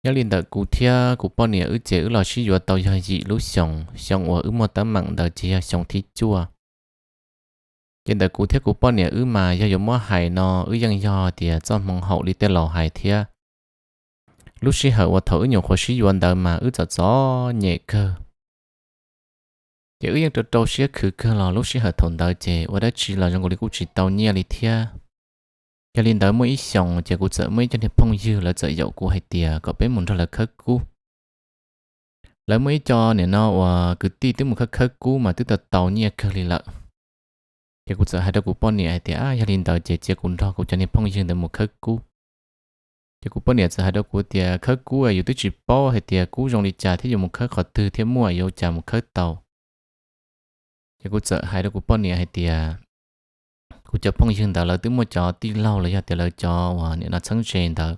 Nyob li ntawm kuv thiab kuv poj niam wb ces wb los sib yuav tau yog yim lub xyoos, xyoo uas wb muaj teeb meem ntawd ces yog xyoo thib cuaj. Ces ntawm kuv thiab kuv poj niam wb mas yog yuav muab hais no wb yeej yog tias txoj hmoo haum li tej laus hais thiab. Lub sij hawm uas thaum wb nyuam qhuav sib yuav ntawd mas wb txom txom nyem kawg. Ces wb yeej rau rau siab khwv kawg los lub sij hawm thaum ntawd ces ua dab tsi los zoo nkaus li kuj tsis tau nyiaj li thiab. Yog li ntawd muaj ib xyoos ces kuv txawm muaj ib co niag phooj ywg lawv txawm yaum kuv hais tias kom peb mus nrog lawv khawb kub. Lawv muaj ib co nim no uas kwv tij twb mus khawb khawb kub mas twb tau tau nyiaj kawg li lawm. Ces kuv txawm hais rau kuv poj niam hais tias, Ab, yog li ntawd ces cia kuv nrog kuv cov niag phooj ywg ntawd mus khawb kub. Ces kuv poj niam txawm hais rau kuv tias, Khawb kub yus twb tsis paub hais tias kub zoo li cas thiab yuav mus khawb qhov twg thiaj muaj, yuav ua cas mus khawb tau? Ces kuv txawm hais rau kuv poj niam hais tias, Kuv cov phooj ywg ntawd lawv twb muaj cov tij laug los yog tias lawv cov uas nim no txheeb ze ntawd,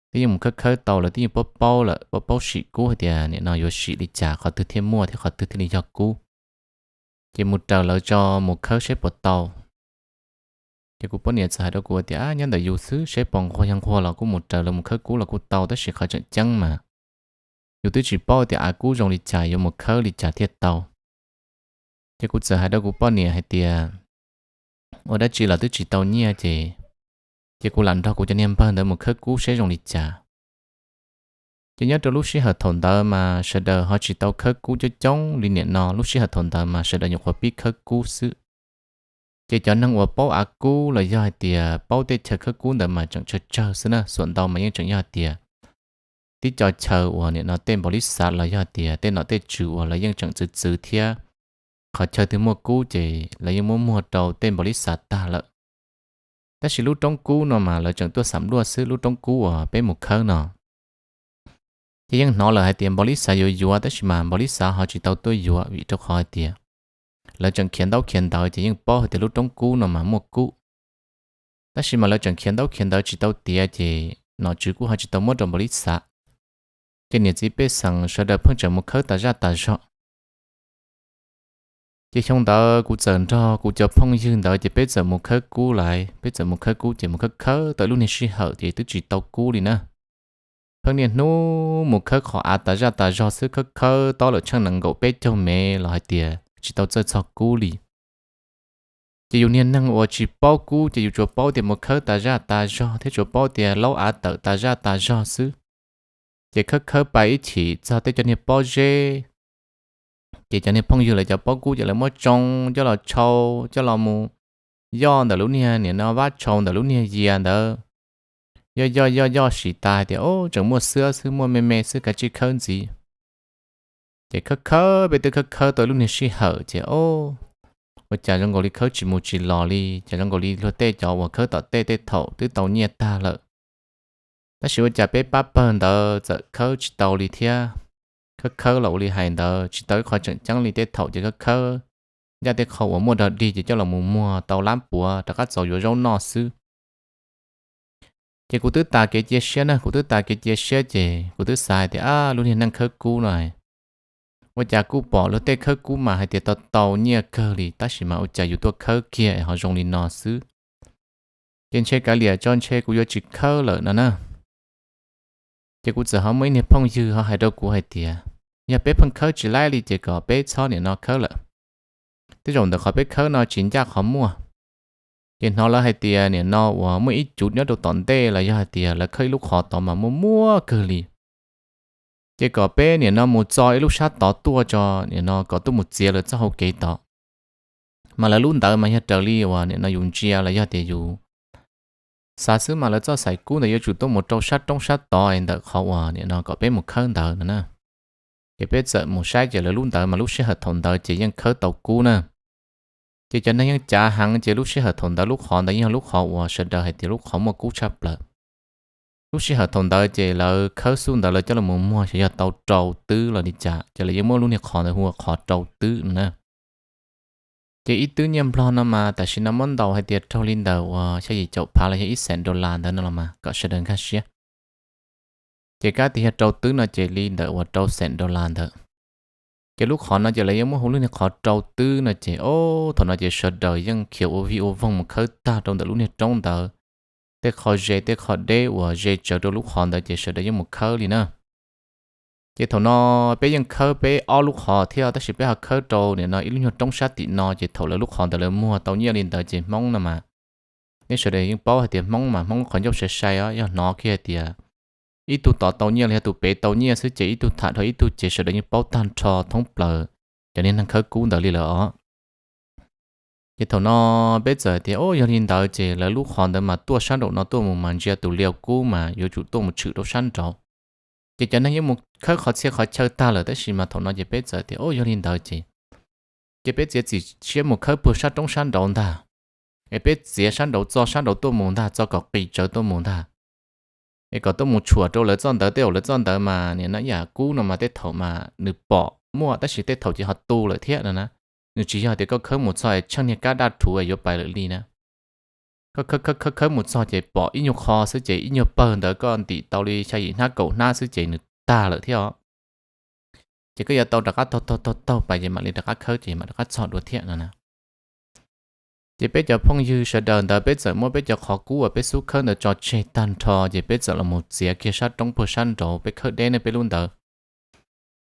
twb yeej mus khawb khawb tau, lawv twb yeej paub paub lawm, paub paub sim kub hais tias nim no yuav sim li cas qhov twg thiaj muaj thiab qhov twg thiaj li yog kub. Ces mus raws lawv tso mus khawb saib puas tau. Ces kuv poj niam txawm hais rau kuv tias, Ab, nyob ntawm yus xwb, saib puas nquag, yog nquag los kuj mus raws lawv mus khawb kub los kuj tau, tab sis qhov tseem ceeb mas yus twb tsis paub tias av kub zoo li cas yuav mus khawb li cas thiaj tau. Ces kuv txawm hais rau kuv poj niam hais tias, Ua dab tsi los twb tsis tau nyiaj ces, ces kuv lam nrog kuv cov niag npawg ntawd mus khawb kub saib zoo li cas. Ces nyob rau lub sij hawm thaum ntawd mas sawv daws ho tsis tau khawb kub coob coob li nim no, lub sij hawm thaum ntawd mas sawv daws nyuam qhuav pib khawb kub xwb. Ces cov neeg uas paub av kub los yog hais tias paub tej chaw khawb kub ntawd mas tseem tsawg tsawg xwb na, xuam ntau mas yeej tseem yog hais tias tib co chaw uas nim no tej npaus lis xav los yog hais tias tej nom tej tswv uas lawv yeej tseem txwv txwv thiab, qhov chaw twg muaj kub ces lawv yeej muab muag rau tej npaus lis xav tag lawm. Tab sis lub roob kub no mas lawv tseem tuaj xam luaj xwb, lub roob kub uas peb mus khawb no. Ces yeej hnov lawm hais tias npaus lis xav yuav yuav, tab sis mas npaus lis xav ho tsis tau tuaj yuav vim rau qhov hais tias lawv tseem khiav ntaub khiav ntawv ces yeej paub hais tias lub roob kub no mas muaj kub. Tab sis mas lawv tseem khiav ntaub khiav ntawv tsis tau tiav ces nom tswv kuj ho tsis tau muab rau npaus lis xav. Ces niam txiv pej xeem sawv daws pheej tseem mus khawb tas zaj tas zog. Ces xyoo ntawd kuv txawm nrog kuv cov phooj ywg ntawd ces peb txawm mus khawb kub lawm, peb txawm mus khawb kub ces mus khawb khawb tau lub niag sij hawm ces twb tsis tau kub li na. Pheej niaj hnub mus khawb qhov av tas zaj tas zog xwb, khawb khawb tob lawm tsheej nees nkaum peb caug mev los hais tias tsis tau txawj txog kub li. Ces yus niag neeg uas tsis paub kub ces yus tsuas paub tias mus khawb tas zaj tas zog thiab tsuas paub tias laub av tawm tas zaj tas zog xwb. Ces khawb khawb pais ib chim txog tej cov niag pob zeb, ces cov niag phooj ywg lawv cov pob kub ces lawv muab tsoo coj los tshau, coj los mus yoj ntawm lub niag nim no vab tshau ntawm lub niag yias ntawd. Yoj yoj yoj yoj sim tas hais tias, Ob, tseem muaj xwab xwb, muaj me me xwb, kav tsij khawb ntxiv. Ces khawb khawb peb twb khawb khawb tau lub niag sij hawm ces, Ob, ua cas zoo nkaus li khawb tsis mus tsis los li, cas zoo nkaus li luag tej cov uas khawb tom tej tej thaum twb tau nyiaj tag lawm, tab sis ua cas peb pab pawg ntawd txawm khawb tsis tau li thiab. Khawb khawb los ua li hais ntawd tsis tau ib qho tseem ceeb li, tej thaum ces khawb khawb ncaj tej qho uas muaj dog dig ces coj los mus muag tau lab puav rov qab txaus yuav zaub noj xwb. Ces kuv twb tas kev cia siab na, kuv twb tas kev cia siab ces kuv twb xav hais tias, Ab, lub niag neej khawb kub no, ua cas kuj pom luag tej khawb kub mas hais tias tau tau nyiaj kawg li, tab sis mas ua cas yus tuaj khawb kiag es ho zoo li no xwb. Ces ntshe kav liam tso, ntshe kuv yuav tsis khawb lawm no na. Ces kuv txawm ho muaj ib niag phooj ywg ho hais rau kuv hais tias, Yog peb pheej khawb tsis laib li ces kom peb txhob nim no khawb lawm. Tej zaum ntawm qhov peb khawb no tsis ncaj qhov muaj. Ces hnov lawv hais tias nim no uas muaj ib cuv nyob rau tom ntej los yog hais tias lawv khawb ib lub qhov tod mas muaj muaj kawg li. Ces kom peb nim no mus txo ib lub sab tod tuaj tso, nim no kom tuaj mus txiav lawv txoj hau kev tod. Mas lawv lub ntawd mas yog raws li uas nim no yus ntsia los yog tias yus xav xwb mas lawv txoj xaim kub ntawd yuav tsum tuaj mus rau sab roob sab tod es ntawm qhov uas nim no kom peb mus khawb ntawd no na. Ces peb txawm mus saib ces lawv lub ntawd mas lub sij hawm thaum ntawd ces yeej khawb tau kub na. Ces cov neeg yeej cav heev ces lub sij hawm thaum ntawd lub qhov ntawd yeej yog lub qhov uas sawv daws hais tias lub qhov muaj kub tshaj plaws. Lub sij hawm thaum ntawd ces lawv khawb xub ntawd lawv coj los muag xyov yog tau rau twb los li cas ces lawv yeej muab lub niag qhov ntawd hu ua qhov rau twb no na. Ces ib twb nyiaj nplog no mas tam sim no muab ntaus hais tias raug li ntawm uas xya yim caum phav los yog ib xeem dollar ntawd no los mas kom sawv daws nkag siab. Ces kab tias yog rau twb no ces li ntawm uas rau xeem dollar ntawd. Ces lub qhov no ces lawv yeej muab hu lub niag qhov rau twb no ces, o, thaum no ces sawv daws yeej khiav ua vij ua voog mus khawb tag rau ntawm lub niag roob ntawd. tej qho ze tej qho deb uas ze tsawv rau lub qhov ntawd ces sawv daws yeej mus khawb li na. Ces thaum no peb yeej khawb peb ob lub qhov thiab tab sis peb ho khawb rau nim no ib lub nyuag roob sab tim no ces thaum lawv lub qhov ntawd lawv muag tau nyiaj li ntawd ces Hmoob no mas nej sawv daws yeej paub hais tias Hmoob mas Hmoob qhov ncauj sai sai os, yog hnov kiag hais tias ib tug tod tau nyiaj los yog tus pem tau nyiaj xwb ces ib tug tham dhau ib tug ces sawv daws yeej paub tag nrho thoob plaws cov niag neeg khawb kub ntawd li lawm os. Ces thaum no peb txawm tias, o, yog li ntawd ces lawv lub qhov ntawd mas tuaj sab nraum no tuaj mus mas ntsia tus lias kub mas yuav tsum tuaj mus tshwm rau sab nraud. Ces cov neeg yeej mus khawb qhov txhia qhov chaw tag lawm tab sis mas thaum no ces peb txawm tias, o, yog li ntawd ces ces peb txiav txim siab mus khawb puag sab roob sab nraud ntag, es peb txiav sab nraud txog sab nraud tuaj mus ntag, txog kom qis tsawv tuaj mus ntag, es kom tuaj mus tshuam rau lawv txoj ntawd tej zaum lawv txoj ntawd mas nim no ib yam kub no mas tej thaum mas nws pom muaj tab sis tej thaum ces ho tu lawm thiab no na. Nws tsis yog tias koj khawb mus txog es tsheej niag kab daj rhuv es yuav pais lawm li na. Koj khawb khawb khawb mus txog ces pom ib nyuag qho xwb ces ib nyuag pawg ntawd koj ntim tau li xya yim hnab kaum hnab xwb ces nws tag lawm thiab os. Ces koj yuav tau rov qab taug taug taug taug pais ces mam li rov qab khawb ces mam rov qab txog dua thiab no na. Ces peb cov phooj ywg sawv daws ntawd peb txawm muab peb cov qhov kub uas peb xub khawb ntawd tso tseg tag nrho ces peb txawm los mus txiav kiag sab roob puag sab nraud peb khawb deb ne peb lub ntawd.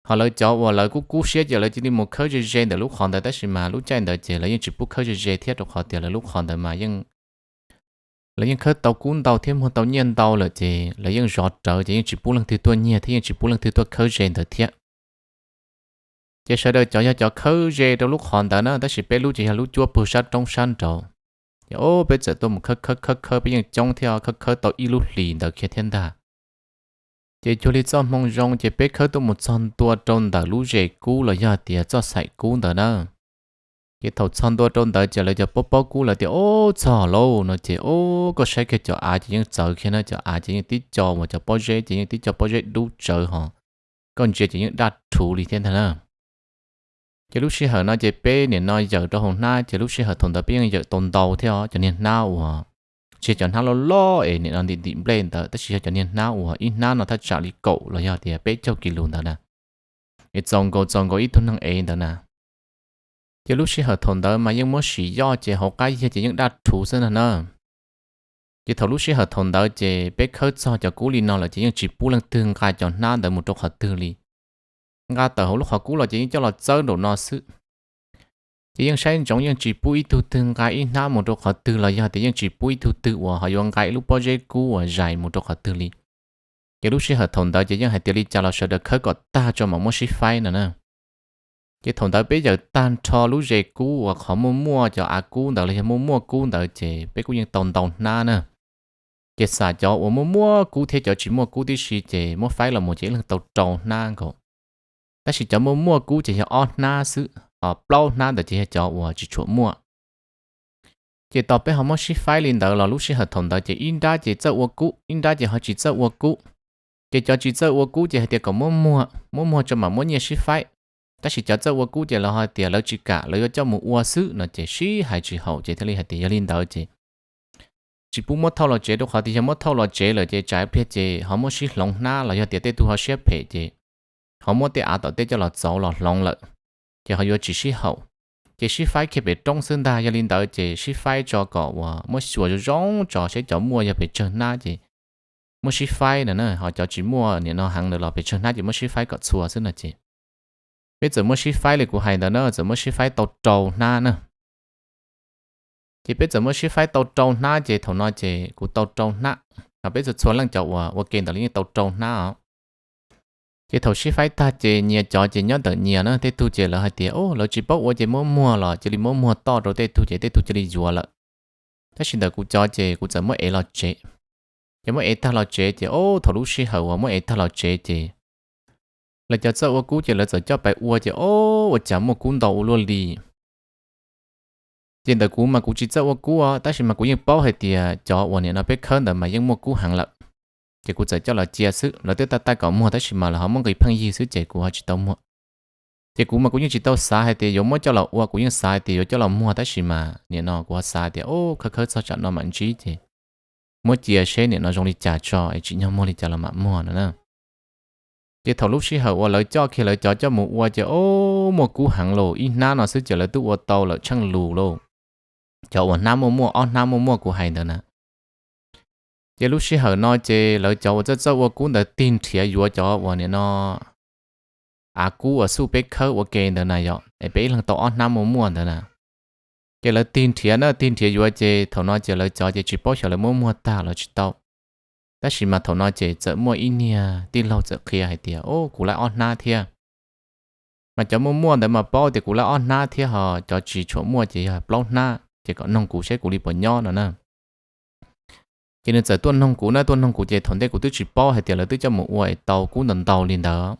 Ho lawv cov uas lawv kub kub siab ces lawv cia li mus khawb ze ze ntawm lub qhov ntawd tab sis mas lub caij ntawd ces lawv yeej tsis pub khawb ze ze thiab rau qhov tias lawv lub qhov ntawd mas yeej lawv yeej khawb tau kub ntau thiab muag tau nyiaj ntau lawm ces lawv yeej zov rawv ces yeej tsis pub leej twg tuaj nyiag thiab yeej tsis pub leej twg tuaj khawb ze ntawd thiab. Ces sawv daws cov yog cov khawb ze rau lub qhov ntawd na tab sis peb lub ces yog lub cuab puag sab roob sab nraud. Ces o peb txawm tuaj mus khawb khawb khawb khawb peb yeej coob thiab khawb khawb tau ib lub hlis ntawd kiag thiab ntag. Ces cuag li txoj hmoo zoo ces peb khawb tuaj mus txog ntua rau ntawm lub zes kub los yog tias txoj xaim kub ntawd na. Ces thaum txog ntua rau ntawd ces lawv cov paub paub kub lawv tias, o, txog lauj no ces o koj saib kiag cov av ces yeej txawv kiag na, cov av ces yeej tib co uas cov pob zeb ces yeej tib co pob zeb dub tsawv ho koj ntsia ces yeej daj rhuv li thiab ntag na. Ces lub sij hawm no ces peb nim no yawm rau hauv hnab ces lub sij hawm thaum ntawd peb yeej yawm tau ntau thiab os cov niag hnab uas tsis yog cov hnab loj loj es nim no ntim ntim nplej ntawd tab sis yog cov niag hnab uas ib hnab no thaj tsam li kaum los yog tias peb caug kis lus ntawd na. Es txaus nkaus txaus nkaus ib tug neeg ev ntawd na. Ces lub sij hawm thaum ntawd mas yeej muab sim yoj ces hauv qab yiag ces yeej daj rhuv xwb ntag na. Ces thaum lub sij hawm thaum ntawd ces peb khawb txog cov kub li no lawm ces yeej tsis pub leej twg nqa cov hnab ntawd mus rau qhov twg li. Nqa tawm hauv lub qhov kub los ces yeej coj los txawb nraum no xwb. Ces yeej saib ntsoov yeej tsis pub ib tug twg nqa ib hnab mus rau qhov twg los yog tias yeej tsis pub ib tug twg uas ho yuav nqa ib lub pob zeb kub uas zais mus rau qhov twg li. Ces lub sij hawm thaum ntawd ces yeej hais tias li cas los sawv daws khawb kom tag tso mam muab sib faib no na. Ces thaum ntawd peb yawm tag nrho lub zes kub uas qhov muaj muaj cov av kub ntawd los yog muaj muaj kub ntawd ces peb kuj yeej tau ntau hnab na. Ces xam cov uas muaj muaj kub thiab cov tsis muaj kub tib si ces muab faib los mus ces ib leeg tau rau hnab nkaus. Tab sis cov muaj muaj kub ces yog ob hnab xwb, ho plaub hnab ntawd ces yog cov uas tsis tshua muaj. Ces tos peb ho muab sib faib li ntawd los lub sij hawm thaum ntawd ces ib nrab ces txawj ua kub, ib nrab ces ho tsis txawj ua kub. Ces cov tsis txawj ua kub ces hais tias kom muab muag, muab muag tso mam muab nyiaj sib faib. Tab sis cov txawj ua kub ces lawv hais tias lawv tsis kam, lawv yuav coj mus ua xwb no ces sib hais tsis haum ces thiaj li hais tias yog li ntawd ces tsis pub muab thauj los tsev rau qhov tias yog muab thauj los tsev lawm ces tsam pliag ces ho muab sib hloov hnab los yog tias tej tug ho siab phem ces ho muab tej av tom tej coj los txauv los hloov lawm, ces ho yuav tsis sib haum. Ces sib faib kiag pem roob xwb ntag, yog li ntawd ces sib faib tso kom uas muab xyuas zoo zoo tso seb cov muaj yog pes tsawg hnab ces muab sib faib na, ho cov tsis muaj nim no heev ntawd los pes tsawg hnab ces muab sib faib kom txhua xwb no ces peb txawm muab sib faib li kuv hais ntawd na, txawm muab sib faib tau rau hnab na. Ces peb txawm muab sib faib tau rau hnab ces thaum no ces kuv tau rau hnab, peb txhua txhua leej cov uas ua ke ntawd los yeej tau rau hnab os. Ces thaum sib faib tag ces nyias cov ces nyob ntawm nyias na, tej tug ces lawv hais tias, o, lawv tsis paub ua ces muab muag los cia li muab muag toj rau tej tug ces tej tug cia li yuav lawm. Tab sis ntawm kuv cov ces kuv txawm muab ev los tsev. Ces muab ev tag los tsev ces, o, thaum lub sij hawm uas muab ev tag los tsev ces lawv cov txawj ua kub ces lawv txawm coj pais ua ces, o, ua cas muaj kub ntau ua luaj li. Ces ntawm kuv mas kuv tsis txawj ua kub os, tab sis mas kuv yeej paub hais tias cov uas nim no peb khawb ntawd mas yeej muaj kub heev lawm. Ces kuv txawm coj los cia xwb, lawv twb tab tab kom muag tab sis mas lawv ho muab nqis pheej yig xwb ces kuv ho tsis tau muag. Ces kuv mas kuv yeej tsis tau xav hais tias yuav muab coj los ua, kuv yeej xav hais tias yuav coj los muag tab sis mas nim no kuv ho xav hais tias, o, khawb khawb txog tsam no mam ntsib ces muab cia seb nim no zoo li cas tso es tsim nyog muag li cas los mam muag no na. Ces thaum lub sij hawm uas lawv coj kiag lawv cov coj mus ua ces, o, muaj kub heev lauj, ib hnab no xwb ces lawv twb ua tau lawm tsheej lus lauj. Cov uas hnab muaj muaj ob hnab muaj muaj kuv hais ntawd na. Ces lub sij hawm no ces lawv cov uas txawj txawj ua kub ntawd tig nrhiav yuav cov uas nim no av kub uas xuj peb khawb ua ke ntawd na yom, es peb ib leeg tau ob hnab muaj muaj ntawd na. Ces lawv tig nrhiav na, tig nrhiav yuav ces thaum no ces lawv cov ces tsis paub xyov lawv muab muag tag los tsis tau. Tab sis mas thaum no ces txawm muaj ib niag tij laug txawm qhia hais tias, o, kuv laib ob hnab thiab. Mas cov muaj muaj ntawd mas paub tias kuv laib ob hnab thiab, ho cov tsis tshua muaj ces yog plaub hnab, ces kom noog kuv seb kuv li puas nyob no na. Ces nws txawm tuaj noog kuv na, tuaj noog kuv ces thaum ntej kuv twb tsis paub hais tias lawv twb coj mus ua es tau kub ntau ntau li ntawd.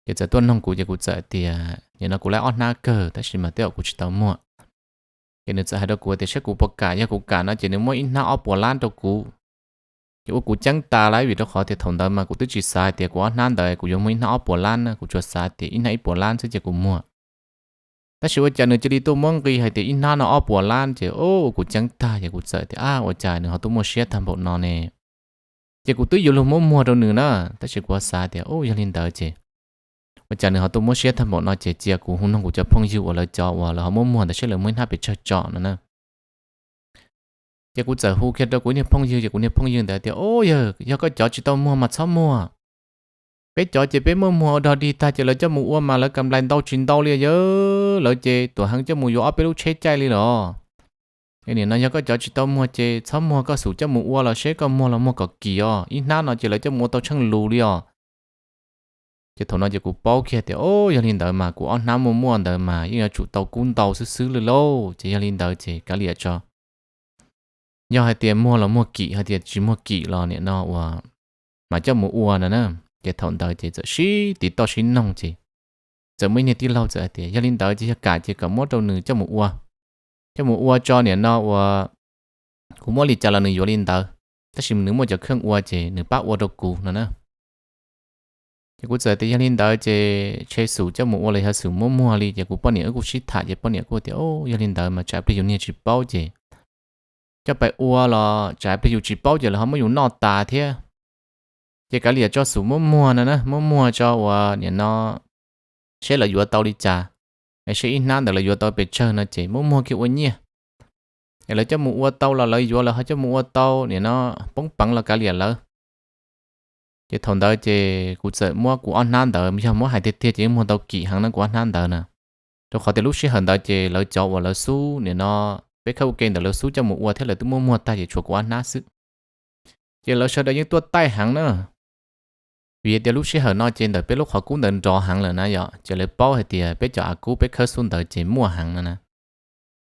Ces txawm tuaj noog kuv ces kuv txawm tias, nim no kuv laib ob hnab kawg tab sis mas tej zaum kuv tsis tau muag. Ces nws txawm hais rau kuv tias saib kuv puas kam, yog kuv kam no ces nws muab ib hnab ob puas lab rau kuv. Ces ua kuv ceeb tas lawm vim rau qhov tias thaum ntawd mas kuv twb tsis xav hais tias kuv ob hnab ntawd kuv yuav muag ib hnab ob puas lab na, kuv tsuas xav tias ib hnab ib puas lab xwb ces kuv muag. Tab sis ua cas nws cia li tuaj muab nqi hais tias ib hnab no ob puas lab ces ua kuv ceeb tag, ces kuv txawm tias, a, ua cas nws ho tuaj muaj siab tag npaum no ne? Ces kuv twb yuav luag muab muag rau nws na, tab sis kuv xav tias, u, yog li ntawd ces ua cas nws ho tuaj muab siab tag npaum no, ces cia kuv hu noog kuv cov phooj ywg uas lawv cov uas lawv ho muab muag ntawd seb lawv muaj ib hnab pes tsawg tso no na. Ces kuv txawm hu kiag rau kuv niag phooj ywg, ces kuv niag phooj ywg ntawd tias, u, yog, yog koj cov tsis tau muag mas txhob muag. Peb cov ces peb muaj muag ua dog dig tag ces lawv coj mus ua mas lawv kam nplais ntau tsis ntau li yawg, lawv ces tuam heev coj mus yuav ob peb lub tsheb caij li los. Nim no yog koj cov tsis tau muag ces txhob muag, koj xum coj mus ua los seb koj muag los muag kom kim os, ib hnab no ces lawv coj mus ua tau tsheej lus li os. Ces thaum no ces kuv paub kiag tias, o, yog li ntawd mas kuv ob hnab muaj muaj ntawd mas yeej yuav tsum tau kub ntau xwb xwb li lauj. Ces yog li ntawd ces kav liam tso, yog hais tias muag los muag kim, hais tias tsis muag kim los nim no uas mam coj mus ua no na. Ces thaum ntawd ces txawm sib tiv toj sib noog ces txawm muaj ib niag tij laug txawm hais tias yog li ntawd ces yog kam ces kom muab rau nws coj mus ua, coj mus ua tso, nim no uas kuv muab li cas los nws yuav li ntawd, tab sis nws muaj cov kheej ua ces nws pab ua rau kuv no na. Ces kuv txawm tias yog li ntawd ces tshe xum coj mus ua los yog xum muab muag li. Ces kuv poj niam wb kuj sib tham ces poj niam kuj tias, o, yog li ntawd mas tsam pliag yus niag tsis paub ces coj pais ua los tsam pliag yus tsis paub ces lawv ho muab yus noj tas thiab. Ces kav liam tso xum muab muag no na, muab muag tso uas nim no seb lawv yuav tau li cas, es seb ib hnab ntawd lawv yuav tau pes tsawg no ces muab muag kiag ua nyiaj. Es lawv coj mus ua tau los lawv yuav, lawv ho coj mus ua tau nim no poob peev los kav liam lawv. Ces thaum ntawd ces kuv txawm muab kuv ob hnab ntawd, yog muab hais tiag tiag ces yeej muag tau kim heev na kuv ob hnab ntawd na. Rau qhov tias lub sij hawm ntawd ces lawv cov uas lawv xub nim no peb khawb ua ke ntawd lawv xub coj mus ua thiab lawv twb muab muag tag ces tshuav kuv ob hnab xwb. Ces lawv sawv daws yeej tuaj taij heev na. Vim tias lub sij hawm no ces ntawm peb lub qhov kub ntawd nrov heev lawm na yom, ces lawv paub hais tias peb cov av kub peb khawb xub ntawd ces muaj heev no na.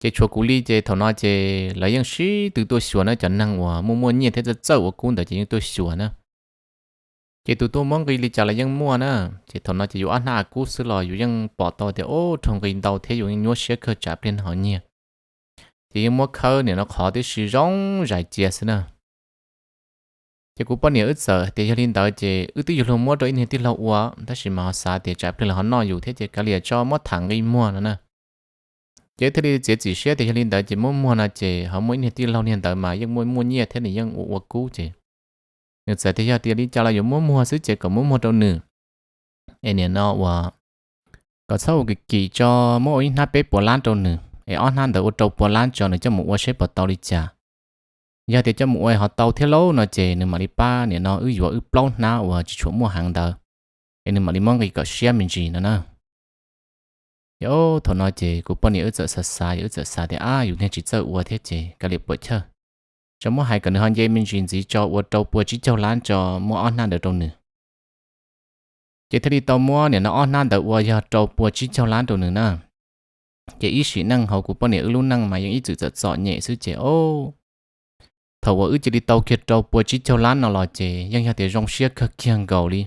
Ces tshuav kuv li ces thaum no ces lawv yeej sib tw tuaj xyuas na, cov neeg uas muaj muaj nyiaj thiab txawj txawj ua kub ntawd ces yeej tuaj xyuas na. Ces tus tuaj muab nqi li cas los yeej muaj na. Ces thaum no ces yus ob hnab av kub xwb los yus yeej pom tau tias, o, raug nqi ntau thiab yus yeej nyuaj siab kawg tsam pliag neeg ho nyiag. Ces yeej muab khawb nim no qhov tib si zoo zais cia xwb na. Ces kuv poj niam wb txawm tias yog li ntawd ces wb twb yuav luag muab rau ib niag tij laug ua, tab sis mas ho xav tias tsam pliag lawv ho noj yus thiab ces kav liam tso muab tham nqi muag no na. Ces wb thiaj li txiav txim siab tias yog li ntawd ces muab muag no ces ho muaj ib niag tij laug niag ntawd mas yeej muaj muaj nyiaj thiab nws yeej ua ua kub ces nws txawm tias yog tias li cas los yuav muab muag xwb ces kom muab muag rau nws. Es nim no uas kom txhob ua kim kim tso, muab ua ib hnab peb puas lab rau nws, es ob hnab ntawd ua rau puas lab tso nws coj mus ua seb puas tau li cas. Yog tias coj mus ua ho tau thiab lauj no ces nws mam li pab nim no wb yuav wb plaub hnab uas tsis tshua muaj heev ntawd, es nws mam li muab nqi kom siab me ntsis no na. Ces thaum no ces kuv poj niam wb txawm xav xav, wb txawm xav tias ab yus niag tsis txawj ua thiab ces kav liam puam chawj, tso muab hais kom nws ho nce me ntsis ntxiv tso ua rau pua tsib caug lab tso, muab ob hnab ntawd rau nws. Ces thiaj li tau muab nim no ob hnab ntawd ua yog rau pua tsib caug lab rau nws na. Ces ib sim neej hauv kuv poj niam wb lub neej mas yeej ib txwm txom txom nyem xwb ces o, thaum uas wb cia li tau kiag rau pua tsib caug lab no los ces yeej yog tias zoo siab kawg kiag nkaus li.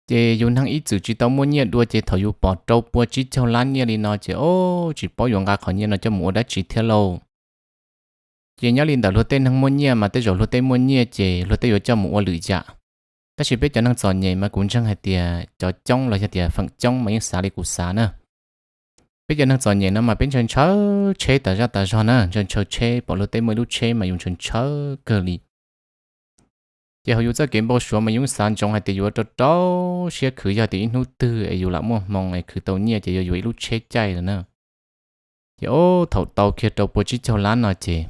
Ces yus neeg ib txwm tsis tau muaj nyiaj dua ces thaum yus pom rau pua tsib caug lab nyiaj li no ces o, tsis paub yuav nqa qhov nyiaj no coj mus ua dab tsi thiab lauj. Ces nyob li ntawm luag tej neeg muaj nyiaj mas tej zaum luag tej muaj nyiaj ces luag tej yuav coj mus ua lwm yam. Tab sis peb cov neeg txom nyem mas kuv ntseeg hais tias cov coob los yog tias feem coob mas yeej xav li kuv xav na. Peb cov neeg txom nyem no mas peb ntshaw ntshaw tsheb tas zaj tas zog na, ntshaw ntshaw tsheb, pom luag tej muaj ib lub tsheb mas yus ntshaw ntshaw kawg li. Ces hauv yus txoj kev npau suav mas yus xav ntsoov hais tias yuav rau rau siab khwv yog tias ib hnub twg es yus lam muaj hmoo es khwv tau nyiaj ces yuav yuav ib lub tsheb caij lawm na. Ces o, thaum tau kiag rau pua tsib caug lab no ces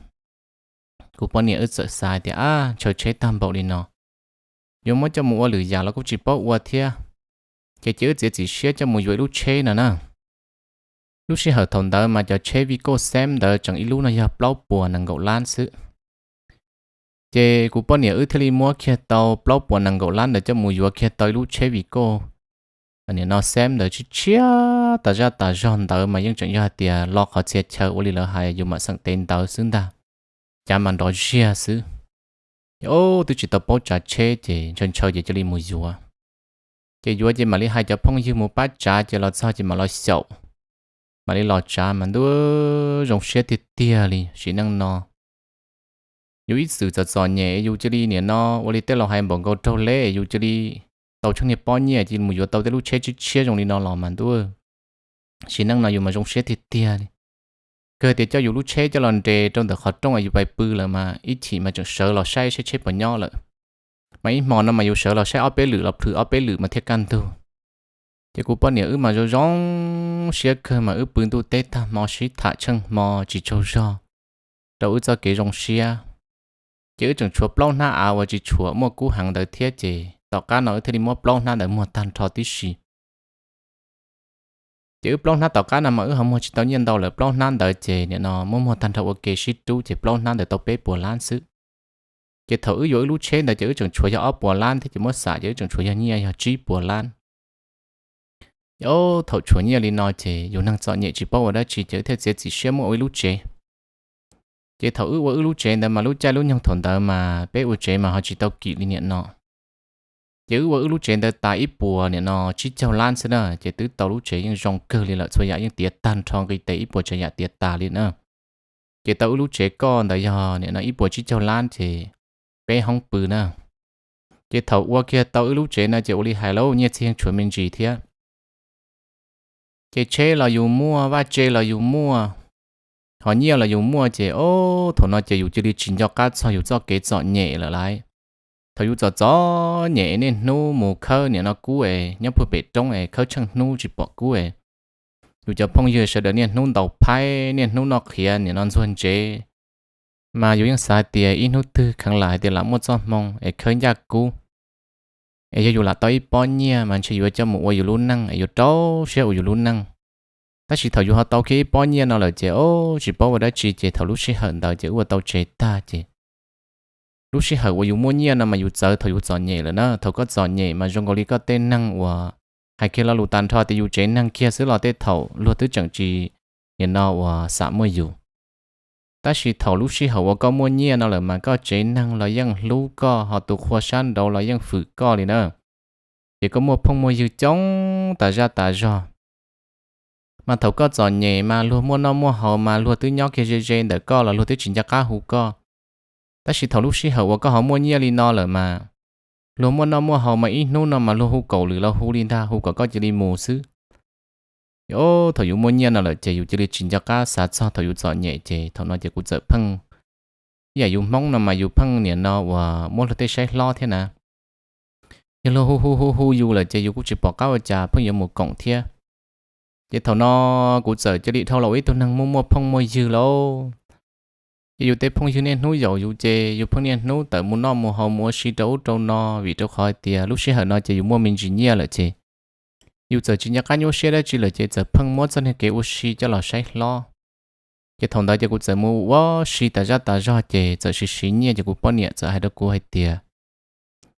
Kuv poj niam wb txawm xav tias, ab, ntshaw tsheb tag npaum li no, yuav muab coj mus ua lwm yam los kuj tsis paub ua thiab, ces cia wb txiav txim siab coj mus yuav ib lub tsheb no na. Lub sij hawm thaum ntawd mas cov tsheb Vigo Xeeb ntawd tseem ib lub no yog plaub puas nees nkaum lab xwb. Ces kuv poj niam wb thiaj li muab kiag tau plaub puas nees nkaum lab ntawd coj mus yuav kiag tau ib lub tsheb Vigo, nim no Xeeb ntawd tshiab tshiab tas zaj tas zog ntawd mas yeej tseem yog hais tias lo qhov txhia chaw ua li lawv hais yus mam xeem tev ntawd xwb ntag, cav mas nrov ziag xwb. Ces ob twb tsis tau paub tsav tsheb ces ntshaw ntshaw ces cia li mus yuav. Ces yuav ces mam li hais cov phooj ywg mus pab tsav ces los txog ces mam los xyaum, mam li los tsav mas ntuj, zoo siab tiag tiag li sim neej no. Yus ib txwm txom txom nyem yus cia li nim no ua li tej laus hais npaum nkaus raug leb yus cia li tau tsheej niag pob nyiaj cia li mus yuav tau tej lub tsheb tshiab tshiab zoo li no los mas ntuj, sim neej no yus mas zoo siab tiag tiag li. Kawg tias coj yus lub tsheb coj los nres rau ntawm qhov rooj es yus pais pw lawm mas ib chim mas tseem sawv los saib saib tsheb puas nyob lawm. Mas ib hmo no mas yus sawv los saib ob peb lwm los plhws ob peb lwm mas thiaj kaj ntug. Ces kuv poj niam wb mas zoo zoo siab kawg mas wb pw ntuj teb tag hmo sib tham tsheej hmo tsis tsaug zog rau wb txoj kev zoo siab. Ces wb tseem tshuav plaub hnab av uas tsis tshua muaj kub heev ntawd thiab ces tom qab no wb thiaj li muab plaub hnab ntawd muag tag nrho tib si. Ces wb plaub hnab tom qab no mas wb ho muag tsis tau nyiaj ntau lawm, plaub hnab ntawd ces nim no muab muag tag nrho ua ke sib rub ces plaub hnab ntawd tau peb puas lab xwb. Ces thaum wb yuav wb lub tsheb ntawd ces wb tseem tshuav yog ob puas lab thiab ces muab xam ces wb tseem tshuav yog nyiaj yog tsib puas lab. Ces thaum tshuav nyiaj li no ces yus neeg txom nyem tsis paub ua dab tsi ces wb thiaj txiav txim siab muab ua ib lub tsev. Ces thaum wb ua wb lub tsev ntawd mas lub caij lub nyoog thaum ntawd mas peb ua tsev mas ho tsis tau kim li nim no. Ces wb ua wb lub tsev ntawd tas ib puas nim no tsib caug lab xwb na ces twb tau lub tsev yeej zoo kawg li lawm, txhua yam yeej tiav tag nrho nqi tes ib puas tsav yam tiav tas li na. Ces tau wb lub tsev koj ntawd yog nim no ib puas tsib caug lab ces peb hoob pw na. Ces thaum ua kiag tau wb lub tsev no ces ua li hais lauj nyiaj txiag yeej tshuav me ntsis thiab. Ces tsheb los yus muaj, vaj tse los yus muaj, ho nyiaj los yus muaj ces ob thaum no ces yus cia li tsis nco qab txog yus txoj kev txom nyem lawm lauj. Thaum yus txom txom nyem niaj hnub mus khawb nim no kub es nyob puag pem roob es khawb tsheej hnub tsis pom kub es yus cov phooj ywg sawv daws niaj hnub ntaus phaib niaj hnub noj qhiav nim no ntxuag ntsev, mas yus yeej xav hais tias ib hnub twg kheev lam hais tias lam muaj txoj hmoo es khawb ncaj kub, es yog yus lam tau ib pob nyiaj mas ntshe yuav coj mus ua yus lub neej es yuav rau siab ua yus lub neej. Tab sis thaum yus ho tau kiag ib pob nyiaj no lawm ces ob tsis paub ua dab tsi ces thaum lub sij hawm ntawd ces wb ua tau tsev tag ces lub sij hawm uas yus muaj nyiaj no mas yus txawv thaum yus txom nyem lawm na. Thaum koj txom nyem mas zoo nkaus li koj tej neeg uas hais kiag lo lus tas nrho tias yus tsev neeg kiag xwb los tej thaum luag twb tseem tsis nim no uas xam muaj yus. Tab sis thaum lub sij hawm uas koj muaj nyiaj no lawm mas koj tsev neeg los yeej hlub koj, ho tus qhua sab nraud los yeej fwm koj li na. Ces koj muaj phooj muaj ywg coob tas zaj tas zog. Mas thaum koj txom nyem mas luag muaj noj muaj haus mas luag twb nyob kiag ze ze ntawm koj los luag twb tsis nco qab hu koj. Tab sis thaum lub sij hawm uas koj ho muaj nyiaj li no lawm mas luag muaj noj muaj haus mas ib hnub no mas luag hu kaum lwm los hu li ntag, hu kom koj cia li mus xwb. Ces thaum yus muaj nyiaj no lawm ces yus cia li tsis nco qab xav txog thaum yus txom nyem ces thaum no ces kuv txawm pheej, ib yam yus Hmoob no mas yus pheej nim no uas muab luag tej saib hlob thiab na. Yog luag hu hu hu hu yus lawm ces yus kuj tsis pom qab ua cas pheej yuav mus koom thiab. Ces thaum no kuv txawm cia li dhau los ua ib tug neeg muaj muaj phooj muaj ywg lauj. Ces yus tej phooj ywg niaj hnub yaum yus ces yus pheej niaj hnub tawm mus noj mus haus mus ua si rau ub rau no vim rau qhov hais tias lub sij hawm no ces yus muaj me ntsis nyiaj lawm ces yus txawm tsis nco qab nyuaj siab dab tsi lawm ces txawm pheej muab txoj niag kev ua si coj los saib hlob. Ces thaum ntawd ces kuv txawm mus ua si tas zaj tas zog ces txawm siv siv nyiaj ces kuv poj niam txawm hais rau kuv hais tias,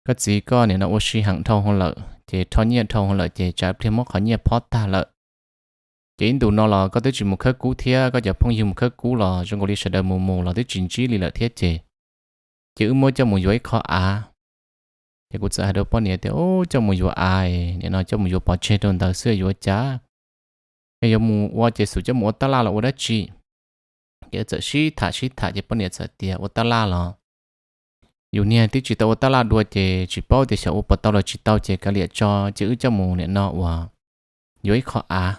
koj txiv, koj nim no ua si heev dhau hwv lawm ces rho nyiaj dhau hwv lawm ces tsam pliag muab qhov nyiaj phob tag lawm. Ces ib ntus no los koj twb tsis mus khawb kub thiab koj cov phooj ywg mus khawb kub los zoo nkaus li sawv daws mus mus los twb tsis ntsib li lawm thiab ces, ces wb muab coj mus yuav ib qho av. Ces kuv txawm hais rau poj niam tias, coj mus yuav av, nim no coj mus yuav pov tseg rau ntawd xwb yuav cas, es yuav mus ua ces xum coj mus ua taj laj los ua dab tsi. Ces txawm sib tham sib tham ces poj niam txawm tias ua taj laj los yus niag twb tsis tau ua taj laj dua ces tsis paub tias xyov ua puas tau los tsis tau ces kav liam tso ces wb coj mus nim no uas yuav ib qho av.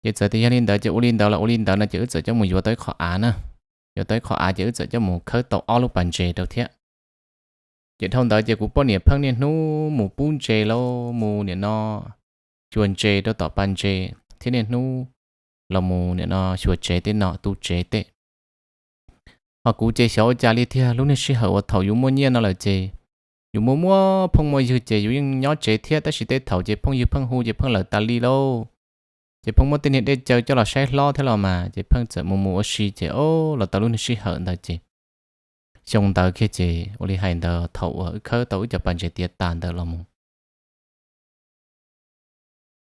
Ces txawm tias yog li ntawd ces ua li ntawd los ua li ntawd no ces wb txawm coj mus yuav tau ib qho av na. Yuav tau ib qho av ces wb txawm coj mus khawb tau ob lub pas ntses rau thiab. Ces dhau ntawd ces kuv poj niam pheej niaj hnub mus pub ntses lauj, mus nim no xyuas ntses rau tom pas ntses thiab niaj hnub los mus nim no xyuas tsev tej no tu tsev tej. Ho kuv ces xyov ua cas li tiag, lub niag sij hawm uas thaum yus muaj nyiaj no lawm ces yus muaj muaj phooj muaj ywg ces yus yeej nyob tsev thiab, tab sis tej thaum ces phooj ywg pheej hu ces pheej lawm tas li lauj. Ces pheej muab tej niag dej cawv coj los saib hlob thiab los mas, ces pheej txawm mus mus ua si ces o, los tau lub niag sij hawm ntawd ces xyoo ntawd kiag ces ua li hais ntawd thaum uas wb khawb tau wb cov pas ntses tiav tas ntawd los mus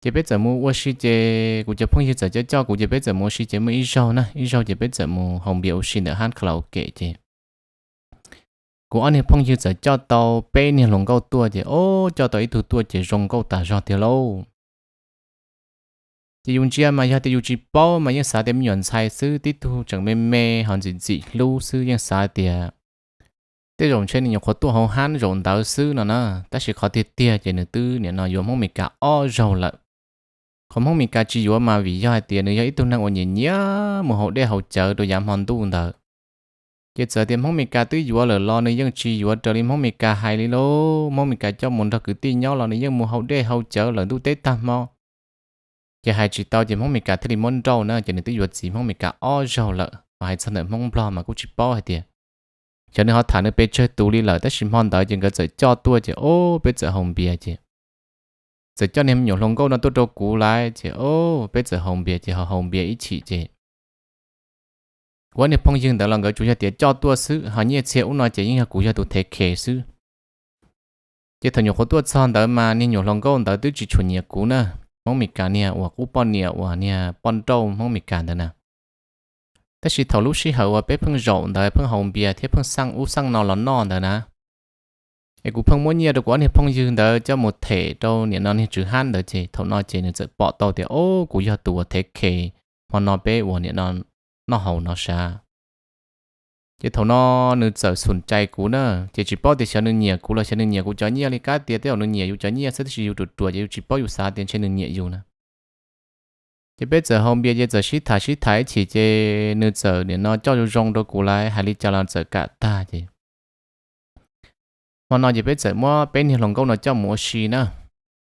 ces peb txawm mus ua si ces kuv cov phooj ywg txawm coj coj kuv ces peb txawm mus ua si ces muaj ib zaug na, ib zaug ces peb txawm mus haus npias ua si ntawm hab karaoke ces kuv ob niag phooj ywg txawm coj tau peb niag hluas nkauj tuaj ces o, coj tau ib tug tuaj ces zoo nkauj tas zog tiag lauj. Ces yus ntsia mas yog tias yus tsis paub mas yeej xav tias me nyuam ntxhais xwb, tib tug tseem me me ho ntxim ntxim hlub xwb, yeej xav tias tej zaum ntshe nws nyuam qhuav tuaj hauv hab zaum ntawd xwb no na. Tab sis qhov tiag tiag ces nws twb nim no yuav Hmoob Mes Kas ob zaug lawm. Qhov Hmoob Mes Kas tsis yuav mas vim yog hais tias nws yog ib tug neeg uas nyiam nyiam mus haus dej haus cawv rau yav hmo ntuj ntawd. Ces txawm tias Hmoob Mes Kas twb yuav lawm los nws yeej tsis yuav raws li Hmoob Mes Kas hais li lauj. Hmoob Mes Kas coj mus nrog kwv tij nyob los nws yeej mus haus dej haus cawv lawm ntuj teb tag hmo. Ces hais tsis tau ces Hmoob Mes Kas thiaj li muab nrauj na, ces nws twb yuav txiv Hmoob Mes Kas ob zaug lawm. Ho hais txog ntawm Hmoob Nplog mas kuj tsis paub hais tias xyov nws ho tham nws pes tsawg tus li lawm, tab sis hmo ntawd ces nkawd txawm coj tuaj ces o, peb txawm haus npias ces txawm coj niag me nyuam hluas nkauj no tuaj rau kuv lawm ces o, peb txawm haus npias ces ho haus npias ib chim ces kuv ob niag phooj ywg ntawd los nkawd tsuas yog tias coj tuaj xwb, ho nyiaj txiag ub no ces yeej yog kuv yog tus thev khes xwb. Ces thaum nyuam qhuav tuaj txog ntawd mas niag nyuam hluas nkauj ntawd twb tsis tshua nyiam kuv na. Hmoob Mes Kas niag uas qub poj niam uas niag poj nrauj Hmoob Mes Kas ntawd na. Tab sis thaum lub sij hawm uas peb pheej zaum ntawd pheej haus npias thiab pheej xaj ub xaj no los noj ntawd na, es kuv pheej muab nyiaj rau kuv ob niag phooj ywg ntawd coj mus them rau nim no niag tswv hab ntawd ces thaum no ces nws txawm pom tau tias o, kuv yog tus uas thev khes hmo no peb uas nim no noj haus no sav. Ces thaum no nws txawm xum cai kuv na, ces tsis paub tias xyov nws nyiam kuv los xyov nws nyiam kuv cov nyiaj li, kab tias tej zaum nws nyiam yus cov nyiaj xwb tab sis yus ruam ruam ces yus tsis paub, yus xav tias ntshe nws nyiam yus na. Ces peb txawm haus npias ces txawm sib tham sib tham ib chim ces nws txawm nim no coj zoo zoo rau kuv lawm, hais li cas los txawm kam tag ces hmo no ces peb txawm muab peb niag hluas nkauj no coj mus ua si na.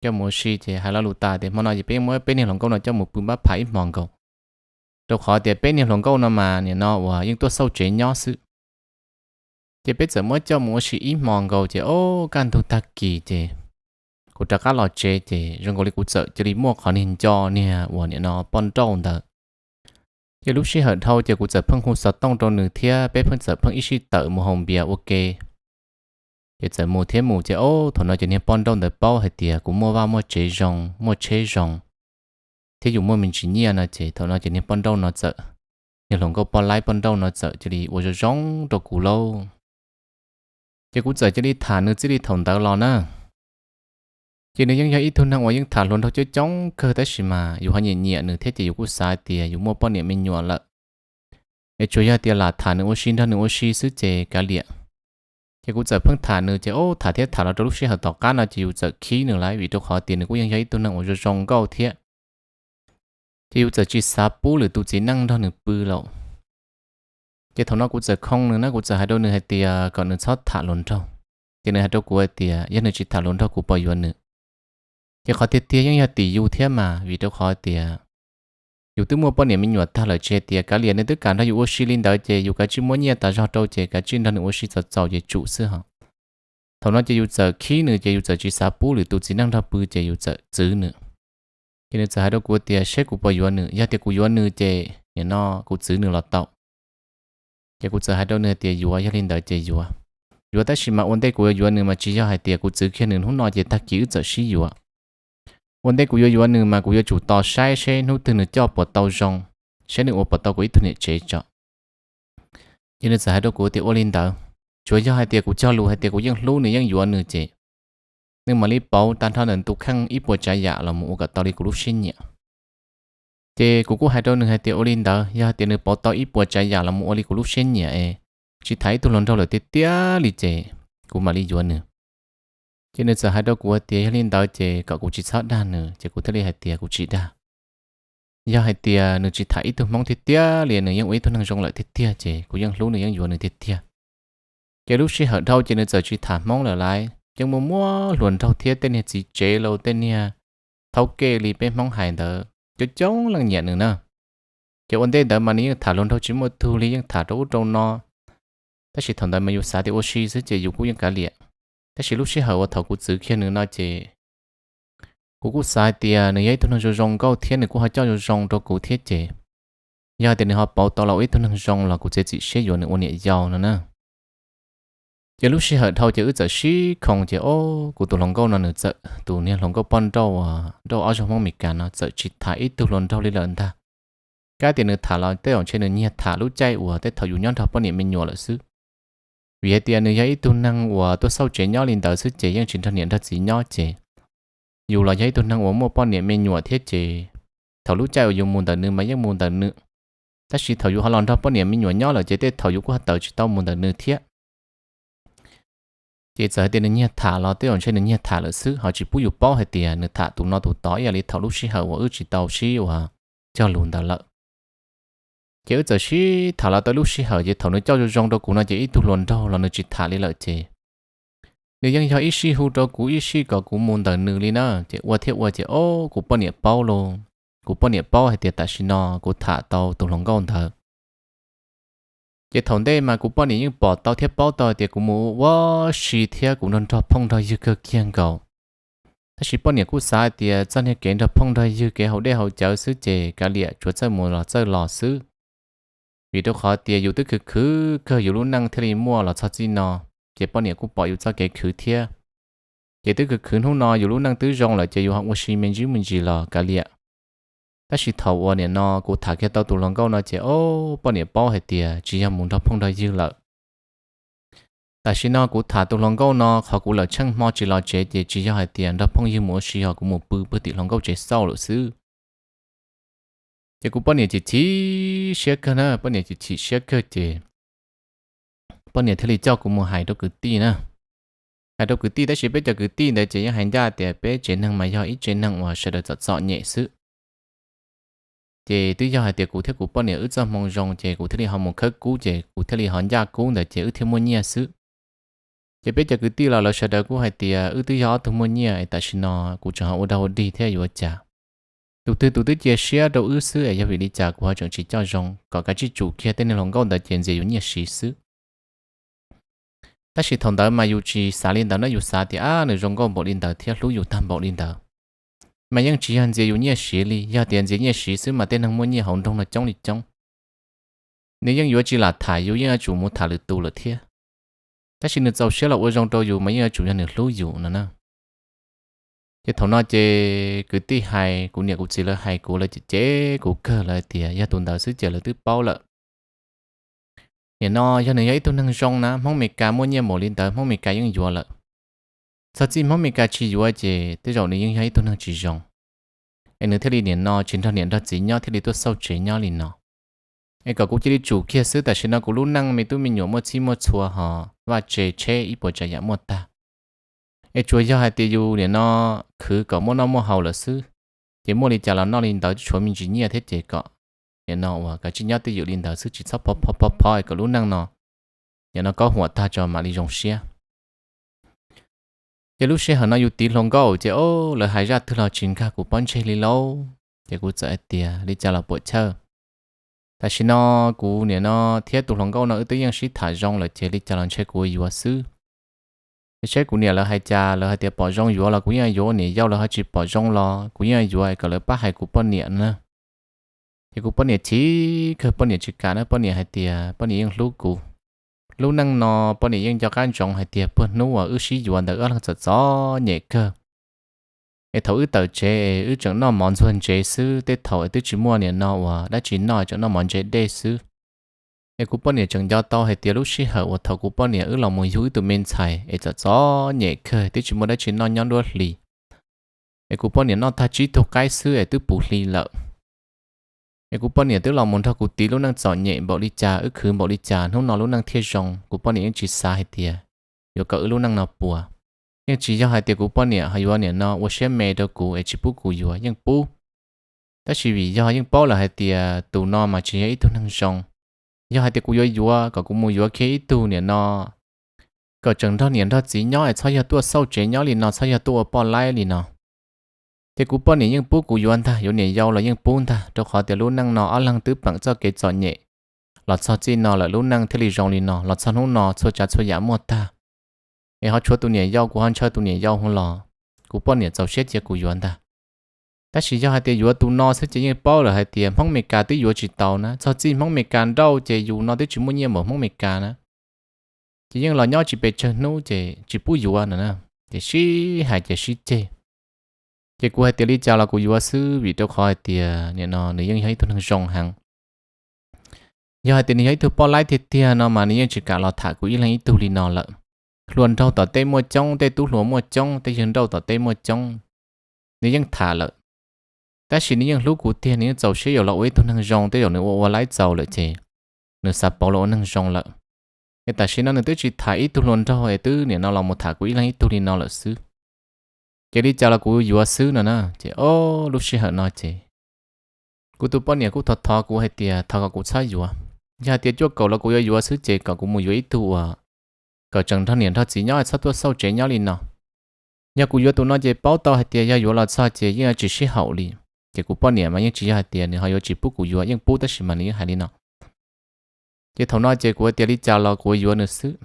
Coj mus ua si ces hais lo lus tas tias hmo no ces peb yeej muab peb niag hluas nkauj no coj mus pw npab phav ib hmos nkaus, rau qhov tias peb niag hluas nkauj no mas nim no uas yeej tuaj xauj tsev nyob xwb. Ces peb txawm muab coj mus ua si ib hmos nkaus ces o, kaj ntug tag kis ces kuv rov qab los tsev ces zoo nkaus li kuv txawm cia li muaj qhov niag nco niag uas nim no poj nrauj ntawd. Ces lub sij hawm dhau ces kuv txawm pheej hu xov tooj rau nws thiab peb pheej txawm pheej ib sij tawm mus haus npias ua ke. Ces txawm mus thiab mus ces o, thaum no ces niag poj nrauj ntawd paub hais tias kuv muaj vaj muaj tsev zoo, muaj tsheb zoo, thiab yus muaj me ntsis nyiaj no ces thaum no ces niag poj nrauj no txawm, niag hluas nkauj poj laib poj nrauj no txawm cia li ua zoo zoo rau kuv lauj. Ces kuv txawm cia li tham nws txij li thaum ntawd los na. Ces nws yeej yog ib tug neeg uas yeej tham hluas nraug coob coob kawg tab sis mas yus ho nyiam nyiam nws thiab ces yus kuj xav tias yus muaj poj niam me nyuam lawm, es tsuas yog tias lam tham nws ua si nrog nws ua si xwb ces kav liam. Ces kuv txawm pheej tham nws ces o, tham thiab tham los rau lub sij hawm tom qab no ces yus txawm khib nws lawm vim rau qhov tias nws kuj yeej yog ib tug neeg uas zoo zoo nkauj thiab. Ces yus txawm tsis xav pub lwm tus txiv neej nrog nws pw lawm. Ces thaum no kuv txawm khoo nws na, kuv txawm hais rau nws hais tias kom nws txhob tham hluas nraug. Ces nws hais rau kuv hais tias yog nws tsis tham hluas nraug kuv puas yuav nws. Ces qhov tiag tiag yeej yog tim yus thiab mas vim rau qhov tias yus twb muaj poj niam me nyuam tag lawm, tsis hais tias kav liam nws twb kam nrog yus ua si li ntawd ces yus kav tsij muab nyiaj tas zog rau ces kav tsij nrog nws ua si txaus txaus ces tsum xwb hos. Thaum no ces yus txawm khib nws ces yus txawm tsis xav pub lwm tus txiv neej nrog pw ces yus txawm txwv nws. Ces nws txawm hais rau kuv tias seb kuv puas yuav nws, yog tias kuv yuav nws ces nim no kuv txwv nws los tau. Ces kuv txawm hais rau nws hais tias yuav, yog li ntawd ces yuav. Yuav tab sis mas ua ntej kuv yuav yuav nws mas tsis yog hais tias kuv txwv kiag nws hnub no ces tag kis wb txawm sib yuav. Ua ntej kuv yuav yuav nws mas kuv yuav tsum tos saib seb hnub twg nws coj puas tau zoo, saib nws ua puas tau kuv ib tug niam tsev tso. Ces nws txawm hais rau kuv tias ua li ntawd, tsuav yog hais tias kuv cog lus hais tias kuv yeej hlub nws yeej yuav nws ces nws mam li pauv tag nrho ntawm ntu kheej ib puas tsav yam los mus ua kom tau li kuv lub siab nyiam. Ces kuv kuj hais rau nws hais tias ua li ntawd, yog hais tias nws pauv tau ib puas tsav yam los mus ua li kuv lub siab nyiam es tsis tham ib tug hluas nraug lawm tiag tiag li ces kuv mam li yuav nws. Ces nws txawm hais rau kuv hais tias yog li ntawd ces kom kuv tsis txhob dag nws, ces kuv thiaj li hais tias kuv tsis dag. Yog hais tias nws tsis tham ib tug Hmoob tiag tiag li, nws yeej ua ib tug neeg zoo lawm tiag tiag ces kuv yeej hlub nws yeej yuav nws tiag tiag. Ces lub sij hawm dhau ces nws txawm tsis tham Hmoob lawm lauj, yeej muaj muab hluas nraug thiab tej niag txiv tsev los tej niag thaub kej li peb Hmoob hais ntawd coob coob leej nyiam nws na. Ces ua ntej ntawd mas nws yeej tham hluas nraug tsis muaj tug li, yeej tham rau ub rau no, Tab sis thaum ntawd mas yus xav tias ua si xwb ces yus kuj yeej kav liam. Tab sis lub sij hawm uas thaum kuv txwv kiag nws no ces kuv kuj xav hais tias nws yog ib tug neeg zoo zoo nkauj thiab nws kuj ho coj zoo zoo rau kuv thiab ces yog tias nws ho pauv tau los ua ib tug neeg zoo los kuv txiav txim siab yuav nws ua niam yau no na. Ces lub sij hawm dhau ces wb txawm sib khoom ces o, kuv tus hluas nkauj no nws txawm, tus niag hluas nkauj poj nrauj, nrauj ob zaug Hmoob Meskas no txawm tsis tham ib tug hluas nraug li lawm ntag. Kab tias nws tham los tej zaum ntshe nws nyiag tham lub caij uas tej thaum yus nyob nrog poj niam me nyuam lawm xwb. Vim hais tias nws yog ib tug neeg uas tuaj xauj tsev nyob li ntawd xwb ces yeej tsis nrog niam nrog txiv nyob ces yus los yog ib tug neeg uas muaj poj niam me nyuam thiab ces thaum lub caij uas yus mus ntawm nws mas yeej mus ntawm nws, tab sis thaum yus ho los nrog poj niam me nyuam nyob lawm ces tej thaum yus kuj ho tawm tsis tau mus ntawm nws thiab. Ces txawm hais tias nws nyiag tham los tej zaum ntshe nws nyiag tham lawm xwb, ho tsis pub yus paub hais tias nws tham tus no tus tod ib yam li thaum lub sij hawm uas wb tsis tau sib uas cog lus ntawd lawm. Ces wb txawm sib tham los tau lub sij hawm ces thaum nws coj zoo zoo rau kuv no ces ib tug hluas nraug los nws tsis tham li lawm ces nws yeej yog ib sij hu rau kuv ib sij kom kuv mus ntawm nws li na. Ces ua thiab ua ces o, kuv poj niam paub lauj. Kuv poj niam paub hais tias tam sim no kuv tham tau tus hluas nkauj ntawd. Ces thaum ntej mas kuv poj niam yeej pom tau thiab paub tau tias kuv mus ua si thiab kuv nrog nrog phooj nrog ywg kawg kiag nkaus. Tab sis poj niam kuj xav hais tias txoj niag kev nrog phooj nrog ywg kev haus dej haus cawv xwb ces kav liam, tsuav txawj mus los txawj los xwb. Vim rau qhov tias yus twb khwv khwv kawg yus lub neej thiaj li muaj los txog txij no, ces poj niam kuj pom yus txoj kev khwv thiab. Ces twb khwv khwv hnub no yus lub neej twb zoo lawm ces yus ho ua si me ntsis me ntsis los kav liam. Tab sis thaum uas nim no kuv tham kiag tau tus hluas nkauj no ces o, poj niam paub hais tias tsis yog mus nrog phooj nrog ywg lawm. Tam sim no kuv tham tus hluas nkauj no qhov kuv lawm tsheej hmo tsis los tsev ces tsis yog hais tias nrog phooj ywg mus ua si ho kuv mus pw pw tim hluas nkauj tsev xauj lawm xwb. Ces kuv poj niam chim chim siab kawg na, poj niam chim chim siab kawg ces poj niam thiaj li coj kuv mus hais rau kwv tij na. Hais rau kwv tij tab sis peb cov kwv tij ntawd ces yeej hais ncaj tias peb tsev neeg mas yog ib tsev neeg uas sawv daws txom txom nyem xwb. Ces twb yog hais tias kuv thiab kuv poj niam wb txoj hmoo zoo ces kuv thiaj li ho mus khawb kub ces kuv thiaj li ho ncaj kub ntawd ces wb thiaj muaj nyiaj xwb. Ces peb cov kwv tij los lawv sawv daws kuj hais tias wb twb yog ob tug muaj nyiaj es tam sim no kuv tseem ho ua dag ua dig thiab yuav ua cas. Tus twg tus twb cia siab rau wb xwb es yog vim li cas kuv ho tseem tsis coj zoo, kom kav tsij tsum kiag tej niag hluas nkauj ntawd ces ntxias yus nyiaj siv xwb. Tab sis thaum ntawd mas yus tsis xav li ntawd na, yus xav tias ab nws zoo nkauj npaum li ntawd thiab hlub yus tag npaum li ntawd, mas yeej tsis yog ntxias yus nyiaj siv li. Yog tias ntxias nyiaj siv xwb mas tej neeg muaj nyiaj hauv nroog no coob li coob, nws yeej yuav tsis lam tham yus, yeej yuav tsum mus tham lwm tus lawm thiab. Tab sis nws txaus siab los ua zoo rau yus mas yeej yuav tsum yog nws hlub yus no na. Ces thaum no ces kwv tij hais, kuv niam kuv txiv lawv hais kuv, lawv cem cem kuv kawg, lawv tias yog tus ntawd xwb ces lawv twb paub lawm. Nim no yog nws yog ib tug neeg zoo na, Hmoob Mes Kas muaj nyiaj npaum li ntawd Hmoob Mes Kas yeej yuav lawm. Txog txij Hmoob Mes Kas tsis yuav ces tej zaum nws yeej yog ib tug neeg tsis zoo, es nws thiaj li nim no tsis nrog niam nrog txiv nyob thiaj li tuaj xauj tsev nyob li no. Es kom kuv cia li tsum kiag xwb, tam sim no kuv lub neej me tub me nyuam muaj txhij muaj txhua ho vaj tse tsheb ib puas tsav yam muaj tag. Es tsuas yog hais tias yus nim no khwv kom muaj noj muaj haus lawm xwb, ces muaj li cas los noj li ntawd, tshuav me ntsis nyiaj thiab ces kom nim no uas kav tsij nyob twj ywm li ntawd xwb, tsis txhob phov phov phov phov es kom lub neej no nim no kaub huam tag tso mam li zoo siab. Ces lub sij hawm no yus tiv hluas nkauj ces o, lawv hais zaj twg los tsis nkag kuv pob ntseg li lauj. Ces kuv txawm hais tias li cas los puam chawj, tam sim no kuv nim no thiab tus hluas nkauj no wb twb yeej sib tham zoo lawm ces li cas los ntshe kuv yuav xwb. Es saib kuv niam lawv hais cas, lawv hais tias pom zoo yuav los kuv yeej yuav ua niam yau, lawv ho tsis pom zoo los kuv yeej yuav, kom lawv pab hais kuv poj niam na. Ces kuv poj niam chim kawg, poj niam tsis kam na, poj niam hais tias poj niam yeej hlub kuv. Lub neej no poj niam yeej nco qab ntsoov hais tias puag hnub uas wb sib yuav ntawd wb ob leeg txom txom nyem kawg. Es thaum wb tawm tsev es wb tseem noj mov ntxuag ntsev xwb, tej thaum es twb tsis muaj nim no uas dab tsi noj, tseem noj mov ntse dej xwb. Es kuv poj niam tseem nco tau hais tias lub sij hawm uas thaum kuv poj niam wb los mus yug wb tus me ntxhais es txom txom nyem kawg twb tsis muaj dab tsi noj nyob nruab hlis. Es kuv poj niam noj tag tsib tug qaib xwb es twb puv hli lawm. Es kuv poj niam twb los mus nrog kuv tiv lub neej txom nyem npaum li cas, wb khwv npaum li cas, hnub no lub neej thiaj zoo. Kuv poj niam yeej tsis xav hais tias yuav kom wb lub neej no puas. Yeej tsis yog hais tias kuv poj niam ho yuav nim no ua siab me rau kuv es tsis pub kuv yuav, yeej pub. Tab sis vim yog yeej paub lawm hais tias tus no mas tsis yog ib tug neeg zoo. Yog hais tias kuv yuav yuav, kom kuv mus yuav kiag ib tug nim no kom tseem nrog niam nrog txiv nyob es txhob yog tuaj xauj tsev nyob li no, txhob yog tuaj ua poj laib li no, ces kuv poj niam yeej pub kuv yuav ntag, yuav niam yau los yeej pub ntag, rau qhov tias lub neej no ob leeg twb pleem txoj kev txom nyem los txog txij no lawm lub neej thiaj li zoo li no, los txog hnub no txhua tsav txhua yam muaj tag. Es ho tshuav tus niam yau, kuv ho ntshaw tus niam yau hwv los kuv poj niam txaus siab cia kuv yuav ntag. Tab sis yog hais tias yuav tus no xwb ces yeej paub lawm hais tias Hmoob Meskas twb yuav tsis tau na, txog txij Hmoob Meskas nrauj ces yus no twb tsis muaj nyiaj npaum Hmoob Meskas na. Ces yeej los nyob tsis pes tsawg hnub ces tsis pub yuav no na. Ces sib hais ces sib ceg. Ces kuv hais tias li cas los kuv yuav xwb vim rau qhov hais tias nim no nws yeej yog ib tug neeg zoo heev. Yog hais tias nws yog ib tug poj laib tiag tiag no mas nws yeej tsis kam los tham kuv ib leeg ib tug li no lawm. Hluas nraug tom tej muaj coob, tej tub hluas muaj coob, tej yawg nrauj tom tej muaj coob, nws yeej tham lawm. Tab sis nws yeej hlub kuv tiag, nws yeej txaus siab yuav los ua ib tug neeg zoo, tej zaum nws ua ua laib txaus lawm ces nws xav pauv los ua neeg zoo lawm. Es tam sim no nws twb tsis tham ib tug hluas nraug es twb nim no los mus tham kuv ib leeg ib tug li no lawm xwb. Ces li cas los kuv yuav xwb no na. Ces o, lub sij hawm no ces kuv tus poj niam kuj thov thov kuv hais tias thov kom kuv txhob yuav. Yog hais tias cuaj kaum los kuv yuav yuav xwb ces kom kuv mus yuav ib tug uas kom tseem nrog niam nrog txiv nyob, txhob tuaj xauj tsev nyob li no. Yog kuv yuav tus no ces paub tau hais tias yog yuav los txog ces yeej yuav tsis sib haum li. Ces kuv poj niam mas yeej tsis yog hais tias nws ho yuav tsis pub kuv yuav, yeej pub tab sis mas nws yeej hais li no. Ces thaum no ces kuv hais tias li cas los kuv yuav nws xwb.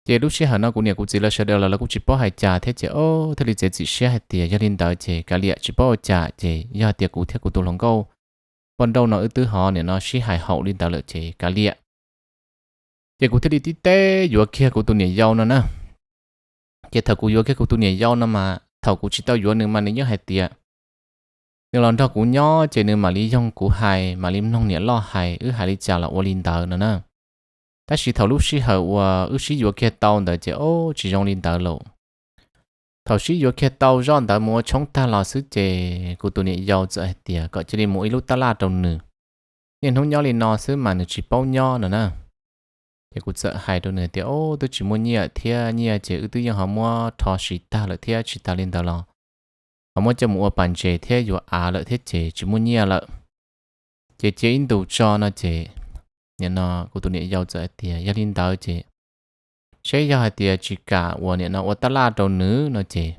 Ces lub sij hawm no kuv niam kuv txiv lawv sawv daws los lawv kuj tsis paub hais cas thiab ces o, thiaj li txiav txim siab hais tias yog li ntawd ces kav liam, tsis paub ua cas ces yog hais tias kuv thiab kuv tus hluas nkauj poj nrauj no wb twb ho nim no sib hais haum li ntawd lawm ces kav liam. Ces kuv thiaj li tib teb yuav kiag kuv tus niam yau no na. Ces thaum kuv yuav kiag kuv tus niam yau no mas thaum kuv tsis tau yuav nws mas nws yeej hais tias nws los nrog kuv nyob ces nws mam li yoog kuv hais, mam li mloog niam loj hais, wb hais li cas los ua li ntawd no na. Tab sis thaum lub sij hawm uas wb sib yuav kiag tau ntawd ces o, tsis zoo li ntawd lauj. Thaum sib yuav kiag tau zoj ntawd mus ua tshoob tag los xwb ces kuv tus niam yau txawm hais tias kom cia li mus ib lub tab laj rau nws, niaj hnub nyob li no xwb mas nws tsis paub nyob no na. Ces kuv txawm hais rau nws tias o, twb tsis muaj nyiaj thiab, nyiaj ces wb twb yeej ho muab rho siv tag lawm thiab, tsis tas li ntawd los ho muab coj mus ua pas ntses thiab yuav av lawm thiab ces tsis muaj nyiaj lawm. Ces cia ib ntus tso no ces nim no kuv tus niam yau txawm hais tias yog li ntawd ces seb yog hais tias tsis kam uas nim no ua tab laj rau nws no ces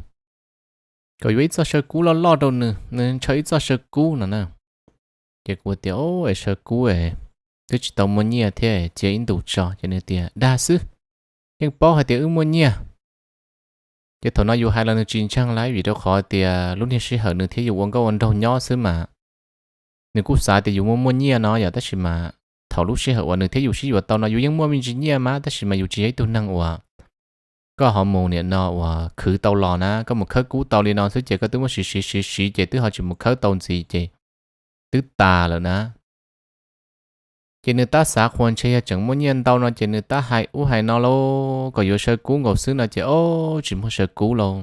kom yuav ib txoj saw kub loj loj rau nws, nws ntshaw ib txoj saw kub no na. Ces kuv tias o, es saw kub es twb tsis tau muaj nyiaj thiab, cia ib ntus tso. Ces nws tias dag xwb, yeej paub hais tias wb muaj nyiaj. Ces thaum no yus hais los nws tsis ntseeg lawm vim rau qhov tias lub niag sij hawm nws thiab yus ua nkauj ua nraug nyob xwb mas nws kuj xav tias yus muaj muaj nyiaj no yom, tab sis mas thaum lub sij hawm uas nws thiab yus sib yuav tau no yus yeej muaj me ntsis nyiaj mas tab sis mas yus tsis yog ib tug neeg uas koj ho mus nim no uas khwv tau los na, koj mus khawb kub tau li no xwb ces koj twb muab siv siv siv siv ces twb ho tsis mus khawb tau ntxiv ces twb tas lawm na. Ces nws tab xav qhuas ntshe yog tseem muaj nyiaj ntau no ces nws tab hais ub hais no lauj, kom yuav saw kub nkaus xwb no ces o, tsis muaj saw kub lauj,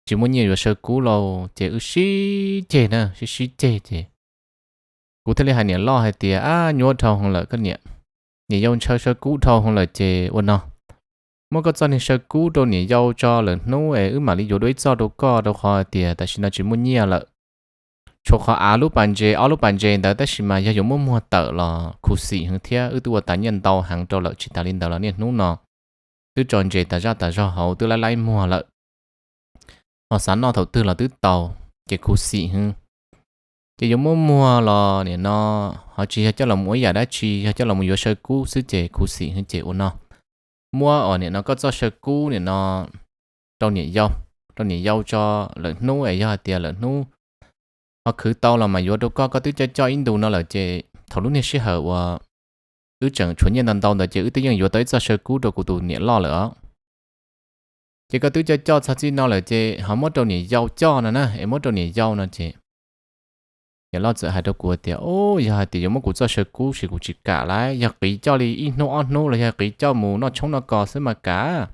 tsis muaj nyiaj yuav saw kub lauj, ces wb sib ceg na, sib sib ceg ces kuv thiaj li hais niam loj hais tias ab, nyuaj dhau heev lawm koj niam, niam yau ntshaw saw kub dhau heev lawm ces ua no, muab koj txoj niag saw kub rau niam yau tso, lawm hnub es wb mam li yuav dua ib txoj rau koj, rau qhov hais tias tam sim no tsis muaj nyiaj lawm. Tshuav qhov av lub pas ntses, ob lub pas ntses ntawd tab sis mas yog yuav muab muag tawm los khuv xim heev thiab, wb twb ua tas nyiaj ntau heev rau lawm, tsis tas li ntawd los niaj hnub no twb tso ntses tas zaj tas zog hauv twb laib laib muag lawm. Ho xav noj thaum twg los twb tau, ces khuv xim heev. Ces yuav muab muag los nim no ho tsis yog coj los ua ib yam dab tsi, yog coj los yuav saw kub xwb ces khuv xim heev ces ua no, muab uas nim no koj txoj saw kub nim no rau niam yau, rau niam yau tso, lawm hnub es yog hais tias lawm hnub ho khwv tau los mas yuav rau koj, koj twb coj coj ib ntus no lawm ces thaum lub niag sij hawm uas wb tseem tshuav nyiaj ntau ntau ntawd ces wb twb yeej yuav tau ib txoj saw kub rau kuv tus niam loj lawm os. Ces koj twb coj coj txog txij no lawm ces ho muab rau niam yau coj no na, es muab rau niam yau no ces niam loj txawm hais rau kuv tias o, yog hais tias yuav muab kuv txoj saw kub ces kuv tsis kam lauj, yog qiv coj li ib hnub ob hnub los yog qiv coj mus noj tshoob noj kos xwb mas kam,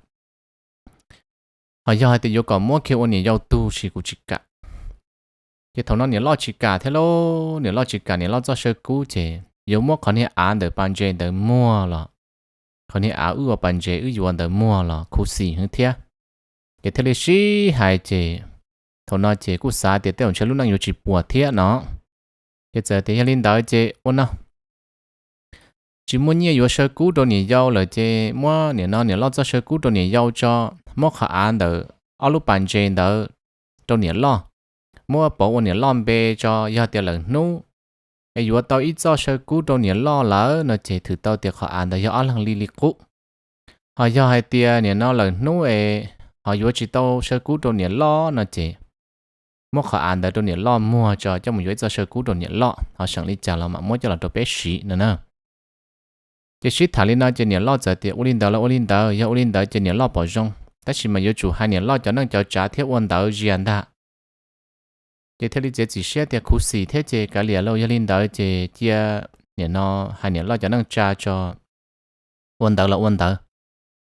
ho yog hais tias yuav kom muab kiag ua niam yau tug ces kuv tsis kam. Ces thaum no niam loj tsis kam thiab lauj, niam loj tsis kam niam loj txoj saw kub ces yuav muab qhov niag av ntawm pas ntses ntawd muag los, qhov niag av wb ua pas ntses wb yuav ntawd muag los khuv xim heev thiab. Ces thiaj li sib hais ces thaum no ces kuj xav tias tej zaum ntshe lub neej yuav tsis puas thiab no. Ces txawm tias yog li ntawd ces ua no, tsis muaj nyiaj yuav saw kub rau niam yau lawm ces muab nim no niam loj txoj saw kub rau niam yau tso, muab qhov av ntawm ob lub pas ntses ntawd rau niam loj, muab pauv ua niam loj npe tso, yog tias lawm hnub es yuav tau ib txoj saw kub rau niam loj lawm no ces thwm tau tias qhov av ntawd yog ob leeg li li qub. Ho yog hais tias nim no lawm hnub es ho yuav tsis tau saw kub rau niam loj no ces muab qhov av ntawd rau niam loj muag tso coj mus yuav ib txoj saw kub rau niam loj, ho seem li cas los mam muab coj los rau peb siv no na. Ces sib tham li no ces niam loj txawm tias ua li ntawd los ua li ntawd, yog ua li ntawd ces niam loj pom zoo, tab sis mas yuav tsum hais niam loj cov neej cov tsav thiab ua ntawv zias ntag. Ces thiaj li txiav txim siab tias khuv xim thiab ces kav liam lauj, yog li ntawd ces cia nim no hais niam loj cov neej tsa tso, ua ntawv los ua ntawv,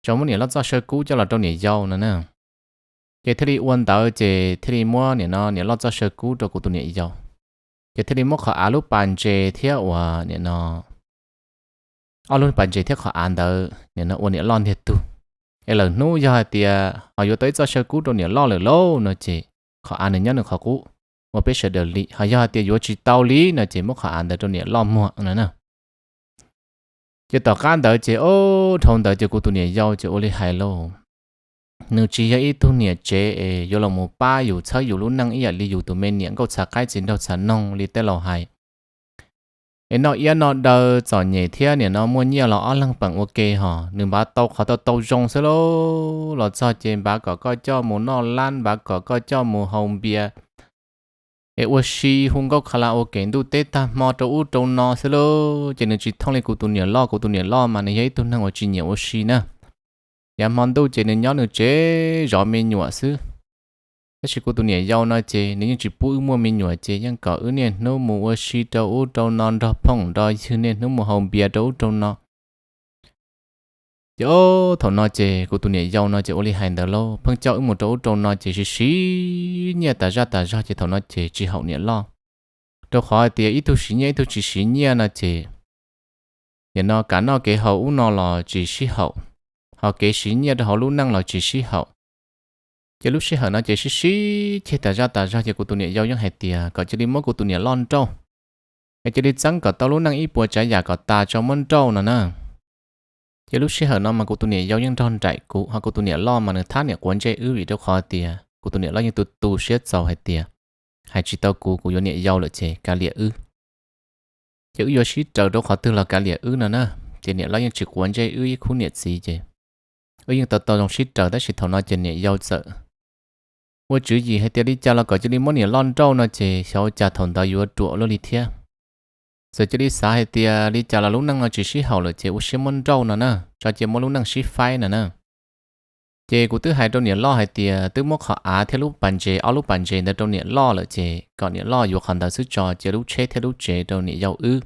tso muab niam loj txoj saw kub coj los rau niam yau no na. Ces thiaj li ua ntawv ces thiaj li muab nim no niam loj txoj saw kub rau kuv tus niam yau. Ces thiaj li muab qhov av lub pas ntses thiab uas nim no ob lub pas ntses thiab qhov av ntawd nim no ua niam loj ntiag tug. Es lawm hnub yog hais tias ho yuav tau ib txoj saw kub rau niam loj lawm lauj no ces qhov av nws nyob nws qhov qub, ua peb sawv daws li. Ho yog hais tias yuav tsis tau li no ces muab qhov av ntawd rau niam loj muag no na. Ces tom qab ntawd ces ob dhau ntawd ces kuv tus niam yau ces ua li hais lauj, nws tsis yog ib tug niam tsev es yuav los mus pab yus txhawb yus lub neej ib yam li yus tus me niam nkauj txhav qaib txiv nraug txhav noog li tej laus hais. Es noj iab noj daw txom nyem thiab nim no muaj nyiaj los ob leeg peem ua ke ho nws npav tau qhov tau tau zoo xwb lauj. Los txog ces npav kom koj coj mus noj lab, npav kom koj coj mus haus npias, es ua si hu nkauj kha la ua ke ntuj teb tag hmo rau ub rau no xwb lauj. Ces nws tsis thooj li kuv tus niam loj, kuv tus niam loj mas nws yog ib tug neeg uas tsis nyiam ua si na. Yav hmo ntuj ces nws nyob nws tsev zov me nyuam xwb. Tab sis kuv tus niam yau no ces nws yeej tsis pub wb muaj me nyuam ces yeej kom wb niaj hnub mus ua si rau ub rau no nrog phooj nrog ywg, niaj hnub mus haus npias rau ub rau no. Ces ob thaum no ces kuv tus niam yau no ces ua li hais ntawd lauj, pheej coj wb mus rau ub rau no ces siv siv nyiaj tas zaj tas zog ces thaum no ces tsis haum niam loj. Rau qhov hais tias ib tug siv nyiaj ib tug tsis siv nyiaj no ces nim no kev noj kev haus ub no los tsis sib haum, ho kev siv nyiaj rau hauv lub neej los tsis sib haum. Ces lub sij hawm no ces sib sib ceg tas zaj tas zog ces kuv tus niam yau yeej hais tias kom cia li muab kuv tus niam loj nrauj, es cia li txeeb kom tau lub neej ib puas tsav yam kom tas tso muab nrauj no na. Ces lub sij hawm no mas kuv tus niam yau yeej nrog nraim kuv, ho kuv tus niam loj mas nws thab niam quav ntsej wb vim rau qhov tias kuv tus niam loj yeej tu tu siab txaus hais tias hais tsis tau kuv, kuv yuav niam yau lawm ces kav liam wb. Ces wb yuav sib raws rau qhov twg los kav liam wb no na. Ces niam loj yeej tsis quav ntsej wb ib khub niam txiv ces wb yeej tau tau zoo sib raws, tab sis thaum no ces niam yau txawm ua tswv yim hais tias li cas los kom cia li muab niam loj nrauj no ces xyov ua cas thaum ntawd yuav ruam luaj li thiab. Txawm cia li xav hais tias li cas los lub neej no tsis sib haum lawm ces ua siab muab nrauj no na, tso cia muab lub neej sib faib no na. Ces kuv twb hais rau niam loj hais tias twb muab qhov av thiab lub pas ntses, ob lub pas ntses ntawd rau niam loj lawm ces kom niam loj yuav qhov ntawd xwb tso, cia lub tsheb thiab lub tsev rau niam yau wb.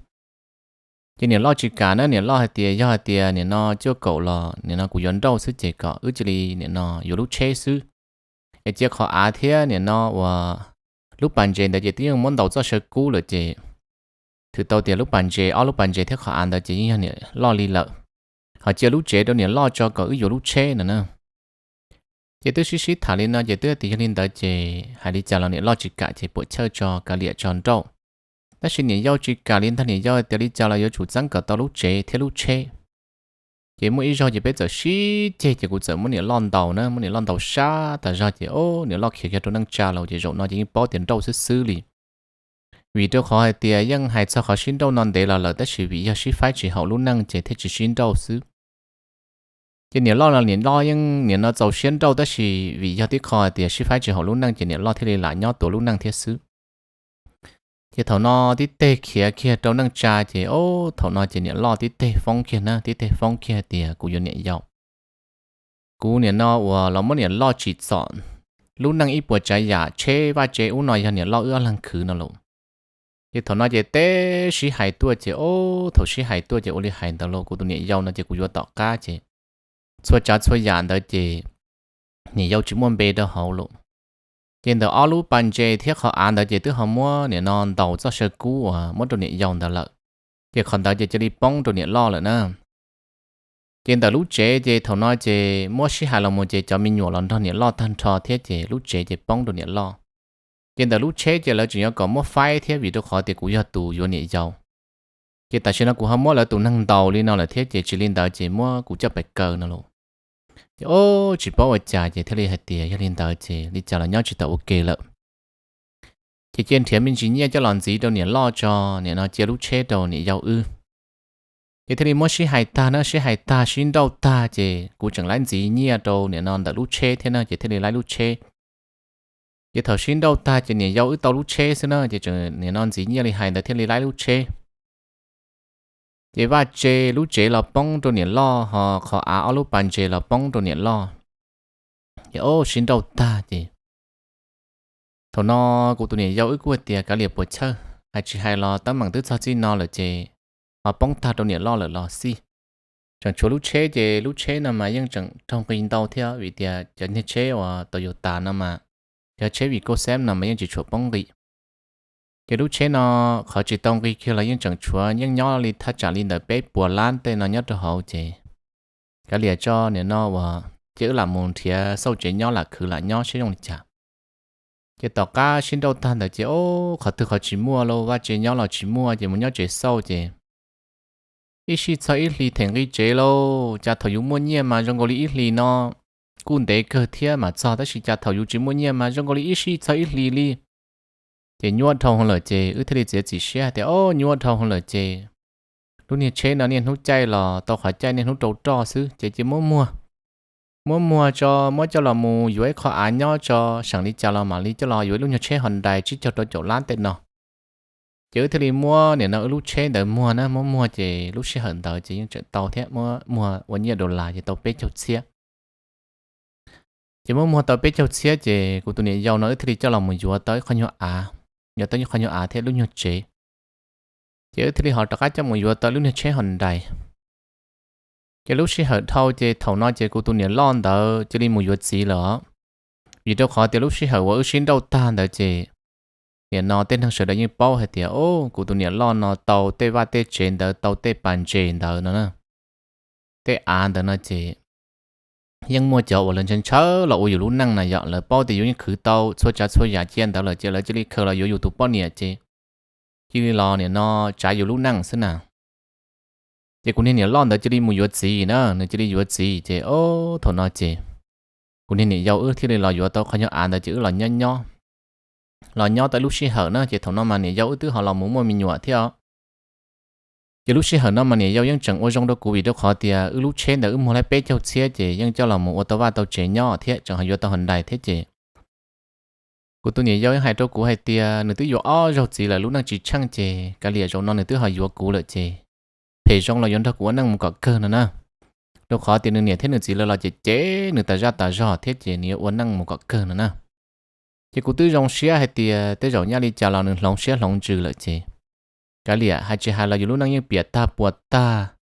Ces niam loj tsis kam na, niam loj hais tias yog hais tias nim no cuaj kaum los nim no kuv yuav nrauj xwb ces kom wb cia li nim no yuav lub tsheb xwb. Es cia qhov av thiab nim no uas lub pas ntses ntawd ces twb yeej muab ntaus txoj saw kub lawm ces thwm tau tias lub pas ntses, ob lub pas ntses thiab qhov av ntawd ces yeej yog niam loj li lawm. Ho cia lub tsev rau niam loj tso kom wb yuav lub tsheb no na. Ces twb sib sib tham li no ces twb tias yog li ntawd ces hais li cas los niam loj tsis kam ces puam chawj tso kav liam tso nrauj. Tab sis niam yau tsis kam li ntag, niam yau tias li cas los yuav tsum txeeb kom tau lub tsev thiab lub tsheb. Ces muaj ib zaug ces peb txawm sib ceg ces kuv txawm muab niam loj ntaus na, muab niam loj ntaus sab tas zog ces o niam loj khiav kiag rau neej tsa lawm ces zaum no ces yeej paub tias nrauj xwb xwb li. Vim rau qhov hais tias yeej hais txog qhov sib nrauj no ntev los lawm tab sis vim yog sib faib tsis haum lub neej ces thiaj tsis sib nrauj xwb. Ces niam loj los niam loj yeej nim no txaus siab nrauj tab sis vim yog tib qho hais tias sib faib tsis haum lub neej ces niam loj thiaj li lam nyob tuav lub neej thiab xwb. Ces thaum no tib teg khiav kiag rau neej tsa ces o thaum no ces niam loj tib teg foob kiag na, tib teg foob kiag tias kuv yuav niam yau. Kuv nim no uas los muab niam loj tsim txom lub neej ib puas tsav yam tsheb vaj tse ub no yog niam loj wb ob leeg khwv no lauj. Ces thaum no ces teb sib hais tuaj ces o thaum sib hais tuaj ces ua li hais ntawd lauj, kuv tus niam yau no ces kuv yuav tom qab ces txhua tsav txhua yam ntawd ces niam yau tsis muaj npe rau hauv lauj. Ces ntawm ob lub pas ntses thiab qhov av ntawd ces twb ho muab nim no ntaus txoj saw kub uas muab rau niam yau ntawd lawm. Ces qhov ntawd ces cia li poob rau niam loj lawm na. Ces ntawm lub tsev ces thaum no ces muab sib hais los mus ces cov me nyuam los nrog niam loj tag nrho thiab ces lub tsev ces poob rau niam loj. Ces ntawm lub tsheb ces lawv tseem yuav kom muab faib thiab vim rau qhov tias kuv yog tus yuav niam yau. Ces tam sim no kuv ho muab lawv tus neeg ntaus li no lawm thiab ces tsis li ntawd ces muab kuv coj pais kaw no lauj. Ces o tsis paub ua cas ces thiaj li hais tias yog li ntawd ces li cas los nyob tsis tau ua ke lawm. Ces cia nrhiav me ntsis nyiaj coj los ntxiv rau niam loj tso, nim no cia lub tsheb rau niam yau wb. Ces thiaj li muab sib hais tag na, sib hais tag sib nrauj tag ces kuv tseem laib ntxiv nyiaj rau nim no ntawm lub tsheb thiab na, ces thiaj li laib lub tsheb. Ces thaum sib nrauj tag ces niam yau wb tau lub tsheb xwb na, ces tseem nim no ntxiv nyiaj li hais ntawd thiaj li laib lub tsheb. Ces vaj tse lub tsev los poob rau niam loj, ho qhov av ob lub pas ntses los poob rau niam loj. Ces o sib nrauj tag ces thaum no kuv tus niam yau wb kuj tias kav liam puas chawj, hais tsis hais los teeb meem twb txog txij no lawm ces ho poob tag rau niam loj lawm los xij. Tseem tshuav lub tsheb ces lub tsheb no mas yeej tseem raug nqi ntau thiab vim tias cov niag tsheb uas Toyota no mas, cov tsheb Vigo Xev no mas yeej tsis tshua poob nqi. Ces lub tsheb no qhov tsis tau nqi kiag los yeej tseem tshuav, yeej nyob li thaj tsam li ntawm peb puas lab tej no nyob rau hauv ces kav liam tso, nim no uas cia wb lam mus nrhiav xauj tsev nyob lam khwv lam nyob seb zoo li cas. Ces tom qab sib nrauj tag ntawd ces o, qhov twg qhov tsis muaj lauj, vaj tsev nyob los tsis muaj ces mus nyob tsev xauj ces ib sij txog ib hlis them nqi tsev lauj, cas thaum yus muaj nyiaj mas zoo nkaus li ib hlis no kuj ntev kawg thiab mam txog, tab sis cas thaum yus tsis muaj nyiaj mas zoo nkaus li ib sij txog ib hlis li. Ces nyuaj dhau hwv lawm ces wb thiaj li txiav txim siab hais tias o, nyuaj dhau hwv lawm ces lub niag tsheb no niaj hnub caij los tau qhov caij niaj hnub rau roj xwb ces cia muab muag. Muab muag tso, muab coj los mus yuav ib qho av nyob tso, seem li cas los mam li coj los yuav ib lub nyuag tsheb Hyundai tsib caug rau caum lab tej no. Ces wb thiaj li muab nim no wb lub tsheb ntawd muag na, muab muag ces lub sij hawm ntawd ces yeej tseem tau thiab, muab muag ua nyiaj dollar ces tau peb caug txhiab. Ces muab muag tau peb caug txhiab ces kuv tus niam yau no wb thiaj li coj los mus yuav tau ib qho nyuag av, yuav tau ib qho nyuag av thiab lub nyuag tsev. Ces wb thiaj li ho rov qab coj mus yuav tau lub niag tsheb Hyundai. Ces lub sij hawm dhau ces thaum no ces kuv tus niam loj ntawd cia li mus yuav txiv lawm os. Vim rau qhov tias lub sij hawm uas wb sib nrauj tag ntawd ces nim no tej neeg sawv daws yeej paub hais tias o, kuv tus niam loj no tau tej vaj tej tsev ntawd, tau tej pas ntses ntawd no na, tej av ntawd no ces yeej muaj cov uas lawv ntshaw ntshaw los ua yus lub neej na yom, lawv paub tias yus yeej khwv tau txhua tsav txhua yam cia ntawd lawm ces lawv cia li khaws los yuav yus tus poj niam ces cia li los nim no tsav yus lub neej xwb na. Ces kuv niag niam loj ntawd cia li mus yuav txiv na, nws cia li yuav txiv ces o, thaum no ces kuv niag niam yau wb thiaj li los yuav tau qhov nyuag av ntawd ces wb los nyob nyob, los nyob tau lub sij hawm na ces thaum no mas niam yau wb twb ho los mus muaj me nyuam thiab os. Ces lub sij hawm no mas niam yau yeej tseem ua zoo rau kuv vim rau qhov tias wb lub tsheb ntawd wb muag laib peb caug txhiab ces yeej coj los mus ua tau vaj tau tsev nyob thiab tseem ho yuav tau Hyundai thiab ces kuv tus niam yau yeej hais rau kuv hais tias nws twb yuav ob zaug txiv lawm lub neej tsis tsheej ces kav liam zaum no nws twb ho yuav kuv lawm ces phem zoo los yuav nrog kuv ua neej mus kom kawg no na. Rau qhov tias nws niam thiab nws txiv lawv los cem cem nws tas zaj tas zog thiab ces nws yuav ua neej mus kom kawg no na. Ces kuv twb zoo siab hais tias tej zaum nyaj li cas los nws hloov siab hloov ntsws lawm ces kav liam, hais tsis hais los yus lub neej yeej piam tag puas tag.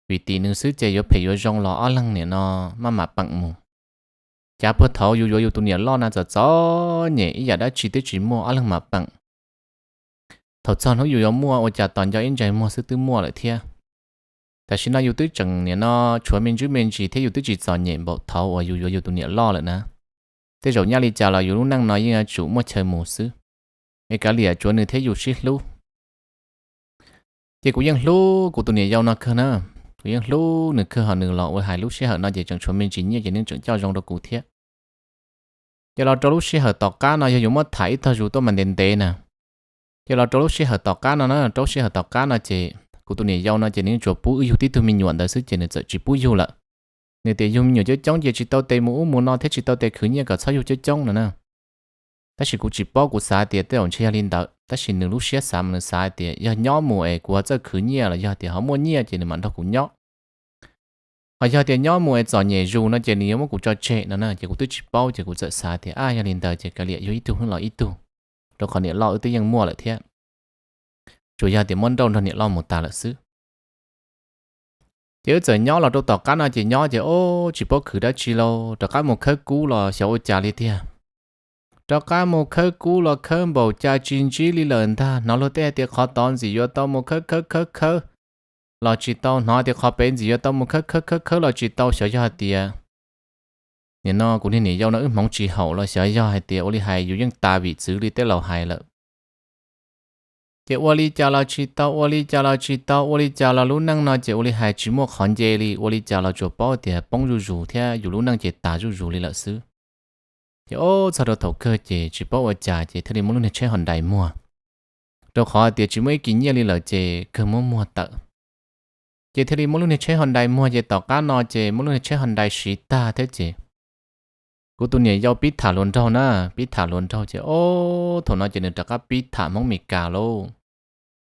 Vim tim nws xwb ces yuav phem yuav zoo los ob leeg nim no maj mam peem mus. Cav puag thaum yus yuav yus tus niam loj na txom txom nyem ib yam dab tsi twb tsis muaj, ob leeg mam peem. Thaum txog hnub yus yuav muaj ua cas tos nco ib ntsais muag xwb twb muaj lawm thiab. Tam sim no yus twb tseem nim no tshuav me ntsuj me ntsis thiab yus twb tsis txom nyem npaum thaum uas yus yuav yus tus niam loj lawm na. Tej zaum nyaj li cas los yus lub neej no yeej yuav tsum muaj chaw mus xwb. Es kav liam tsuav nws thiab yus sib hlub. Ces kuv yeej hlub kuv tus niam yau no kawg na, kuv yeej hlub nws kawg, ho nws los ua hais lub sij hawm no ces tseem tshuav me ntsis nyiaj ces nws tseem coj zoo rau kuv thiab. Ces los rau lub sij hawm tom qab no yog yuav muab tham ib tog zus tuaj mas ntev ntev na. Ces los rau lub sij hawm tom qab no na, rau lub sij hawm tom qab no ces kuv tus niam yau no ces nws tsuas pub wb yug tib tug me nyuam ntawd xwb ces nws txawm tsis pub yug lawm. Nws tias yug me nyuam coob coob ces tsis tau tes mus ub mus no thiab tsis tau tes khwv nyiaj kom txhob yug coob coob no na. Tab sis kuv tsis paub, kuv xav tias tej zaum ntshe yog li ntawd, tab sis nws lub siab xav mas nws xav tias yog nyob mus es kuv ho txawj khwv nyiaj los yog tias ho muaj nyiaj ces nws mam nrog kuv nyob. Ho yog tias nyob mus es txom nyem zus no ces nws yuav muab kuv tso tseg no na, ces kuv twb tsis paub ces kuv txawm xav tias a yog li ntawd ces kav liam yug ib tug los ib tug, rau qhov niam loj wb twb yeej muaj lawm thiab. Tsuas yog tias muab nrauj nrog niam loj mus tas lawm xwb. Ces wb txawm nyob los rau tom qab no ces nyob ces o tsis paub khwv dab tsi lauj, rov qab mus khawb kub los xyov ua cas li tiag. Rov qab mus khawb kub los khawb npaum cas tsis ntsib li lawm ntag, hnov luag tej hais tias qhov tod ntxim yuav tau mus khawb khawb khawb khawb los tsis tau, hnov tias qhov pem ntxim yuav tau mus khawb khawb khawb khawb los tsis tau, xyov yog hais tias nim no kuv niag niam yau no wb hmoov tsis haum los xyov yog hais tias ua li hais yus yeej tas vim txwv li tej laus hais lawm. Ces ua li cas los tsis tau, ua li cas los tsis tau, ua li cas los lub neej no ces ua li hais tsis muaj qhov nce li, ua li cas los tsuas paub tias poob zuj zus thiab yus lub neej ces tas zuj zus li lawm xwb. Ces ob txog rau thaum kawg ces tsis paub ua cas ces thiaj li muab lub niag tsheb Hyundai muag, rau qhov tias tsis muaj ib kis nyiaj li lawm ces kawg muab muag tawm. Ces thiaj li muab lub niag tsheb Hyundai muag ces tom qab no ces muab lub niag tsheb Hyundai siv tag thiab ces kuv tus niam yau pib tham hluas nraug na, pib tham hluas nraug ces ob thaum no ces nws rov qab pib tham Hmoob Mes Kas lauj.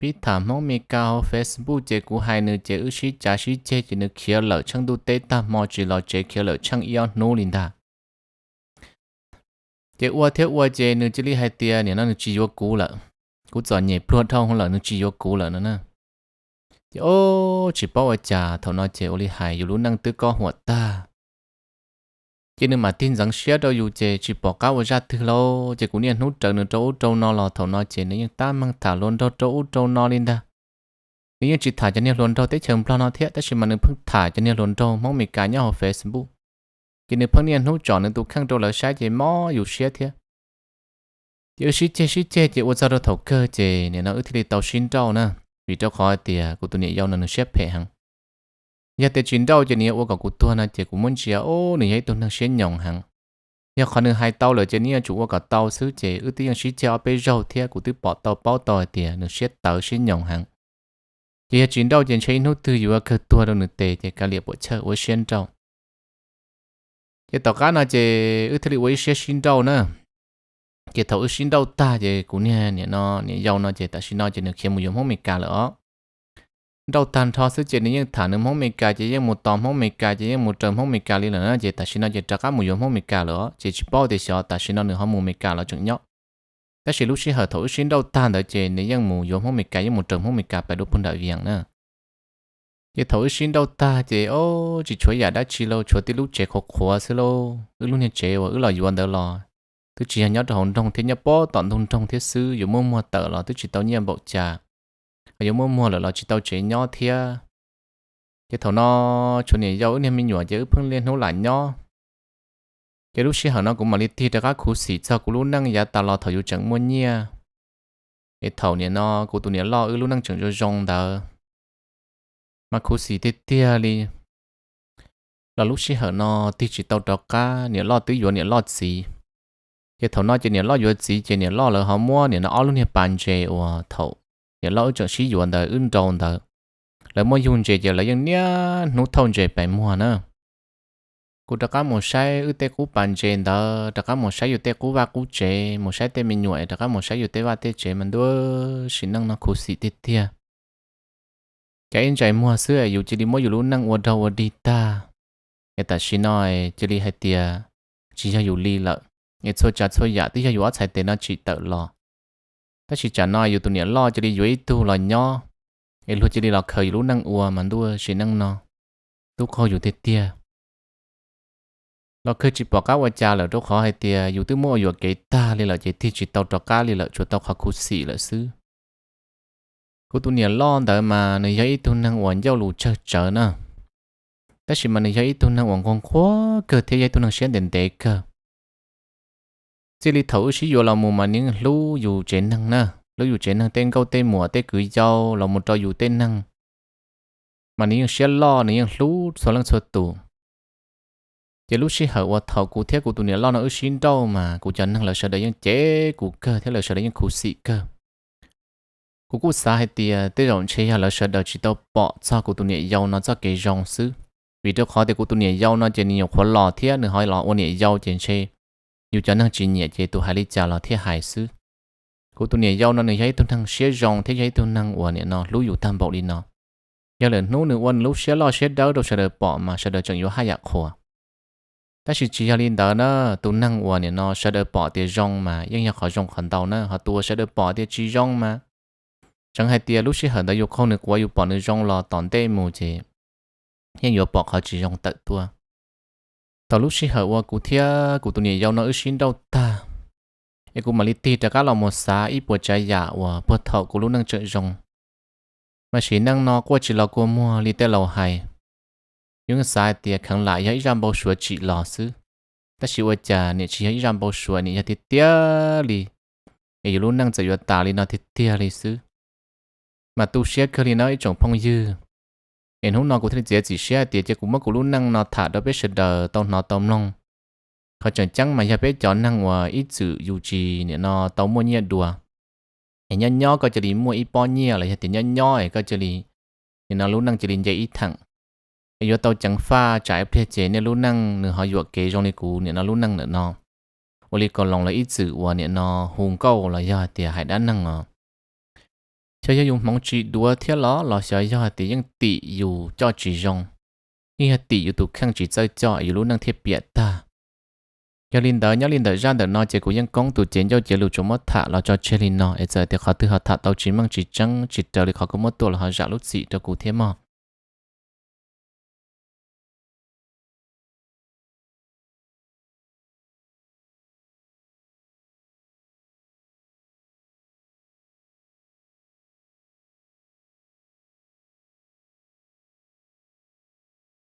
Pib tham Hmoob Mes Kas hauv Facebook ces kuv hais nws ces wb sib cav sib ceg ces nws khiav lawm tsheej ntuj teb tag hmo tsis los tsev, khiav lawm tsheej ib ob hnub li ntag. Ces ua thiab ua ces nws cia li hais tias nim no nws tsis yuav kuv lawm, kuv txom nyem pluag dhau lawm nws tsis yuav kuv lawm no na. Ces ob tsis paub ua cas thaum no ces ua li hais yus lub neej twb kob huam tag ces nws mam tig ntxeev siab rau yus ces tsis pom qab ua zaj twg lauj. Ces kuv niaj hnub raws nws rau ub rau no los thaum no ces nws yeej tab meeg tham hluas nraug rau ub rau no li ntag. Nws yeej tsis tham cov niag hluas nraug teb chaws Nplog no thiab tab sis mas nws pheej tham cov niag hluas nraug Hmoob Mes Kas nyob hauv Facebook. Ces nws pheej niaj hnub tsom nws tus kheej rau lawv saib ces mob yus siab thiab. Ces wb sib ceg sib ceg ces ua txog rau thaum kawg ces nim no wb thiaj li tau sib nrauj na, vim rau qhov tias kuv tus niam yau no nws siab phem heev. Yog tias tsis nrauj ces nws yuav ua kom kuv tuag no ces kuv muab ntsia ub nws yog ib tug neeg siab nyoos heev. Yog qhov nws hais tau lawm ces nws yuav tsum ua kom tau xwb ces wb twb yeej sib ceg ob peb zaug thiab kuv twb pom tau paub tau hais tias nws siab tawv siab nyoos heev. Ces yog tsis nrauj ces ntshe ib hnub twg yuav kawg tuag rau nws tes ces kav liam puam chawj ua siab nrauj. Ces tom qab no ces wb thiaj li ua ib siab sib nrauj na. Ces thaum wb sib nrauj tag ces kuv niag niam no, niam yau no ces tam sim no ces nws khiav mus yuav Hmoob Mes Kas lawm os. Nrauj tag nrho xwb ces nws yeej tham nws Hmoob Mes Kas ces yeej mus tos Hmoob Mes Kas ces yeej mus raws Hmoob Mes Kas li lawm na ces tam sim no ces rov qab mus yuav Hmoob Mes Kas lawm os ces tsis paub tias xyov tam sim no nws ho mus Mes Kas los tseem nyob. Tab sis lub sij hawm thaum wb sib nrauj tag ntawd ces nws yeej mus yuav Hmoob Mes Kas yeej mus raws Hmoob Mes Kas pem lub pug nram Vias na. Ces thaum wb sib nrauj tag ces ob tsis tshuav yam dab tsi lauj, tshuav tib lub tsev qhuav qhuav xwb lauj. Wb lub niag tsev uas wb los yuav ntawd los twb tsis yog nyob rau hauv nroog thiab, nyob pob tom ntug nroog thiab xwb, yuav muab muag tawm los twb tsis tau nyiaj npaum cas, ho yuav muab muag lawm los tsis tau tsev nyob thiab. Ces thaum no tshuav niam yau wb niag me nyuam ces wb pheej niaj hnub lam nyob. Ces lub sij hawm no kuv mam li tig rov qab khuv xim txog kuv lub neej yav tas los thaum yus tseem muaj nyiaj. Es thaum nim no kuv tus niam loj wb lub neej tseem zoo zoo ntawd mas khuv xim tiag tiag li. Los lub sij hawm no tig tsis tau rov qab, niam loj twb yuav niam loj txiv. Ces thaum no ces niam loj yuav txiv ces niam loj lawv ho muab nim no ob lub niag pas ntses uas thaum niam loj wb tseem sib yuav ntawd wb nrau ntawd, lawv muab yug ntses ces lawv yeej niaj hnub thauj ntses pem muag na. Kuv rov qab mus saib wb tej qub pas ntses ntawd, rov qab mus saib yus tej qub vaj qub tsev, mus saib tej me nyuam es rov qab mus saib yus tej vaj tej tsev mas ntuj, sim neej no khuv xim tiag tiag. Cas ib ntsais muag xwb es yus cia li muab yus lub neej ua raug ua dig tag. Es tam sim no cia li hais tias tsis yog yus li lawm, es txhua tsav txhua yam twb yog yus ob txhais tes no tsim tawm los. Tab sis tsam no yus tus niam loj cia li yuav ib tug los nyob, es luag cia li los khaws yus lub neej ua mas ntuj, sim neej no tub qaug yus tiag tiag. Los kawg tsis pom qab ua cas lawm rau qhov hais tias yus twb muab ua yuam kev tag li lawm ces tig tsis tau rov qab li lawm, tsuas tau qhov khuv xim lawm xwb. Kuv tus niam loj ntawd mas nws yog ib tug neeg uas ncauj lus tsawg tsawv na, tab sis mas nws yog ib tug neeg uas nquag nquag kawg thiab yog ib tug neeg siab ntev ntev kawg. Txij li thaum wb sib yuav los mus mas nws yeej hlub yus tsev neeg na, hlub yus tsev neeg tej nkauj tej muam tej kwv yau los mus rau yus tej neeg, mas nws yeej siab loj, nws yeej hlub txhua leej txhua tus. Ces lub sij hawm uas thaum kuv thiab kuv tus niam loj no wb sib nrauj mas kuv cov neeg lawv sawv daws yeej cev kuv kawg thiab lawv sawv daws yeej khuv xim kawg. Kuv kuj xav hais tias tej zaum ntshe yog lawv sawv daws tsis tau pom txog kuv tus niam yau no txoj kev zoo xwb, vim rau qhov tias kuv tus niam yau no ces nws nyuam qhuav los thiab nws ho los ua niam yau ces ntshe yus cov neeg tsis nyiam ces tus hais li cas los thiaj hais xwb. Kuv tus niam yau no nws yog ib tug neeg siab zoo thiab yog ib tug neeg uas nim no hlub yus tag npaum li no. Yog lawm hnub nws ua nws lub siab loj siab dawb rau sawv daws pom mas sawv daws tseem yuav haj yam qhuas. Tab sis tsis yog li ntawd na, tus neeg uas nim no sawv daws pom tias zoo mas yeej yog qhov zoo qhov ntau na, ho tus uas sawv daws pom tias tsis zoo mas tseev hais tias lub sij hawm ntawd yus qaug nws quav yus pom nws zoo los tom ntej mus ces yeej yuav pom qhov tsis zoo tawm tuaj. Thaum lub sij hawm uas kuv thiab kuv tus niam yau no wb sib nrauj tag, es kuv mam li tig rov qab los mus xav ib puas tsav yam uas puag thaum kuv lub neej tseem zoo. Mas sim neej no quaj tsis los kua muag li tej laus hais, yus xav hais tias kheev lam yog ib zaj npau suav tsim los xwb, tab sis ua cas niam tsis yog ib zaj npau suav, niam yog tiag tiag li, es yus lub neej txawm yuav tas li no tiag tiag li xwb. Mas tu siab kawg li na ib tsoom phooj ywg. Es hnub no kuv thiaj li txiav txim siab hais tias cia kuv muab kuv lub neej no tham rau peb sawv daws tau hnov tau mloog. Qhov tseem ceeb mas yog peb cov neeg uas ib txwm yus tsis nim no tau muaj nyiaj dua, es nyob nyob koj cia li muaj ib pob nyiaj los yog tias nyob nyob es koj cia li, nim no lub neej cia li nce ib theem, es yuav tau ceev faj tsam ib pliag ces nej lub neej nws ho yuam kev zoo li kuv nim no lub neej ntawm no. Ua li kaus loos los ib txwm uas nim no hu nkauj los yog tias hais dab neeg os, xyov yog yus hmoov tsis duav thiab los los xyov yog tias yeej tim yus coj tsis zoo, yeej yog tim yus tus kheej tsis txawj coj yus lub neej thiaj piam tag. Yog li ntawd nyob li ntawm zaj ntawm no ces kuv yeej koob tus cev ncauj cev lus tsuas muab tham los tso tseg li no es txawm tias qhov twg ho tham tau tsis meej tsis tseeb tsis raws li qhov kuv muab tuaj los ho zam lub txim rau kuv thiab mog.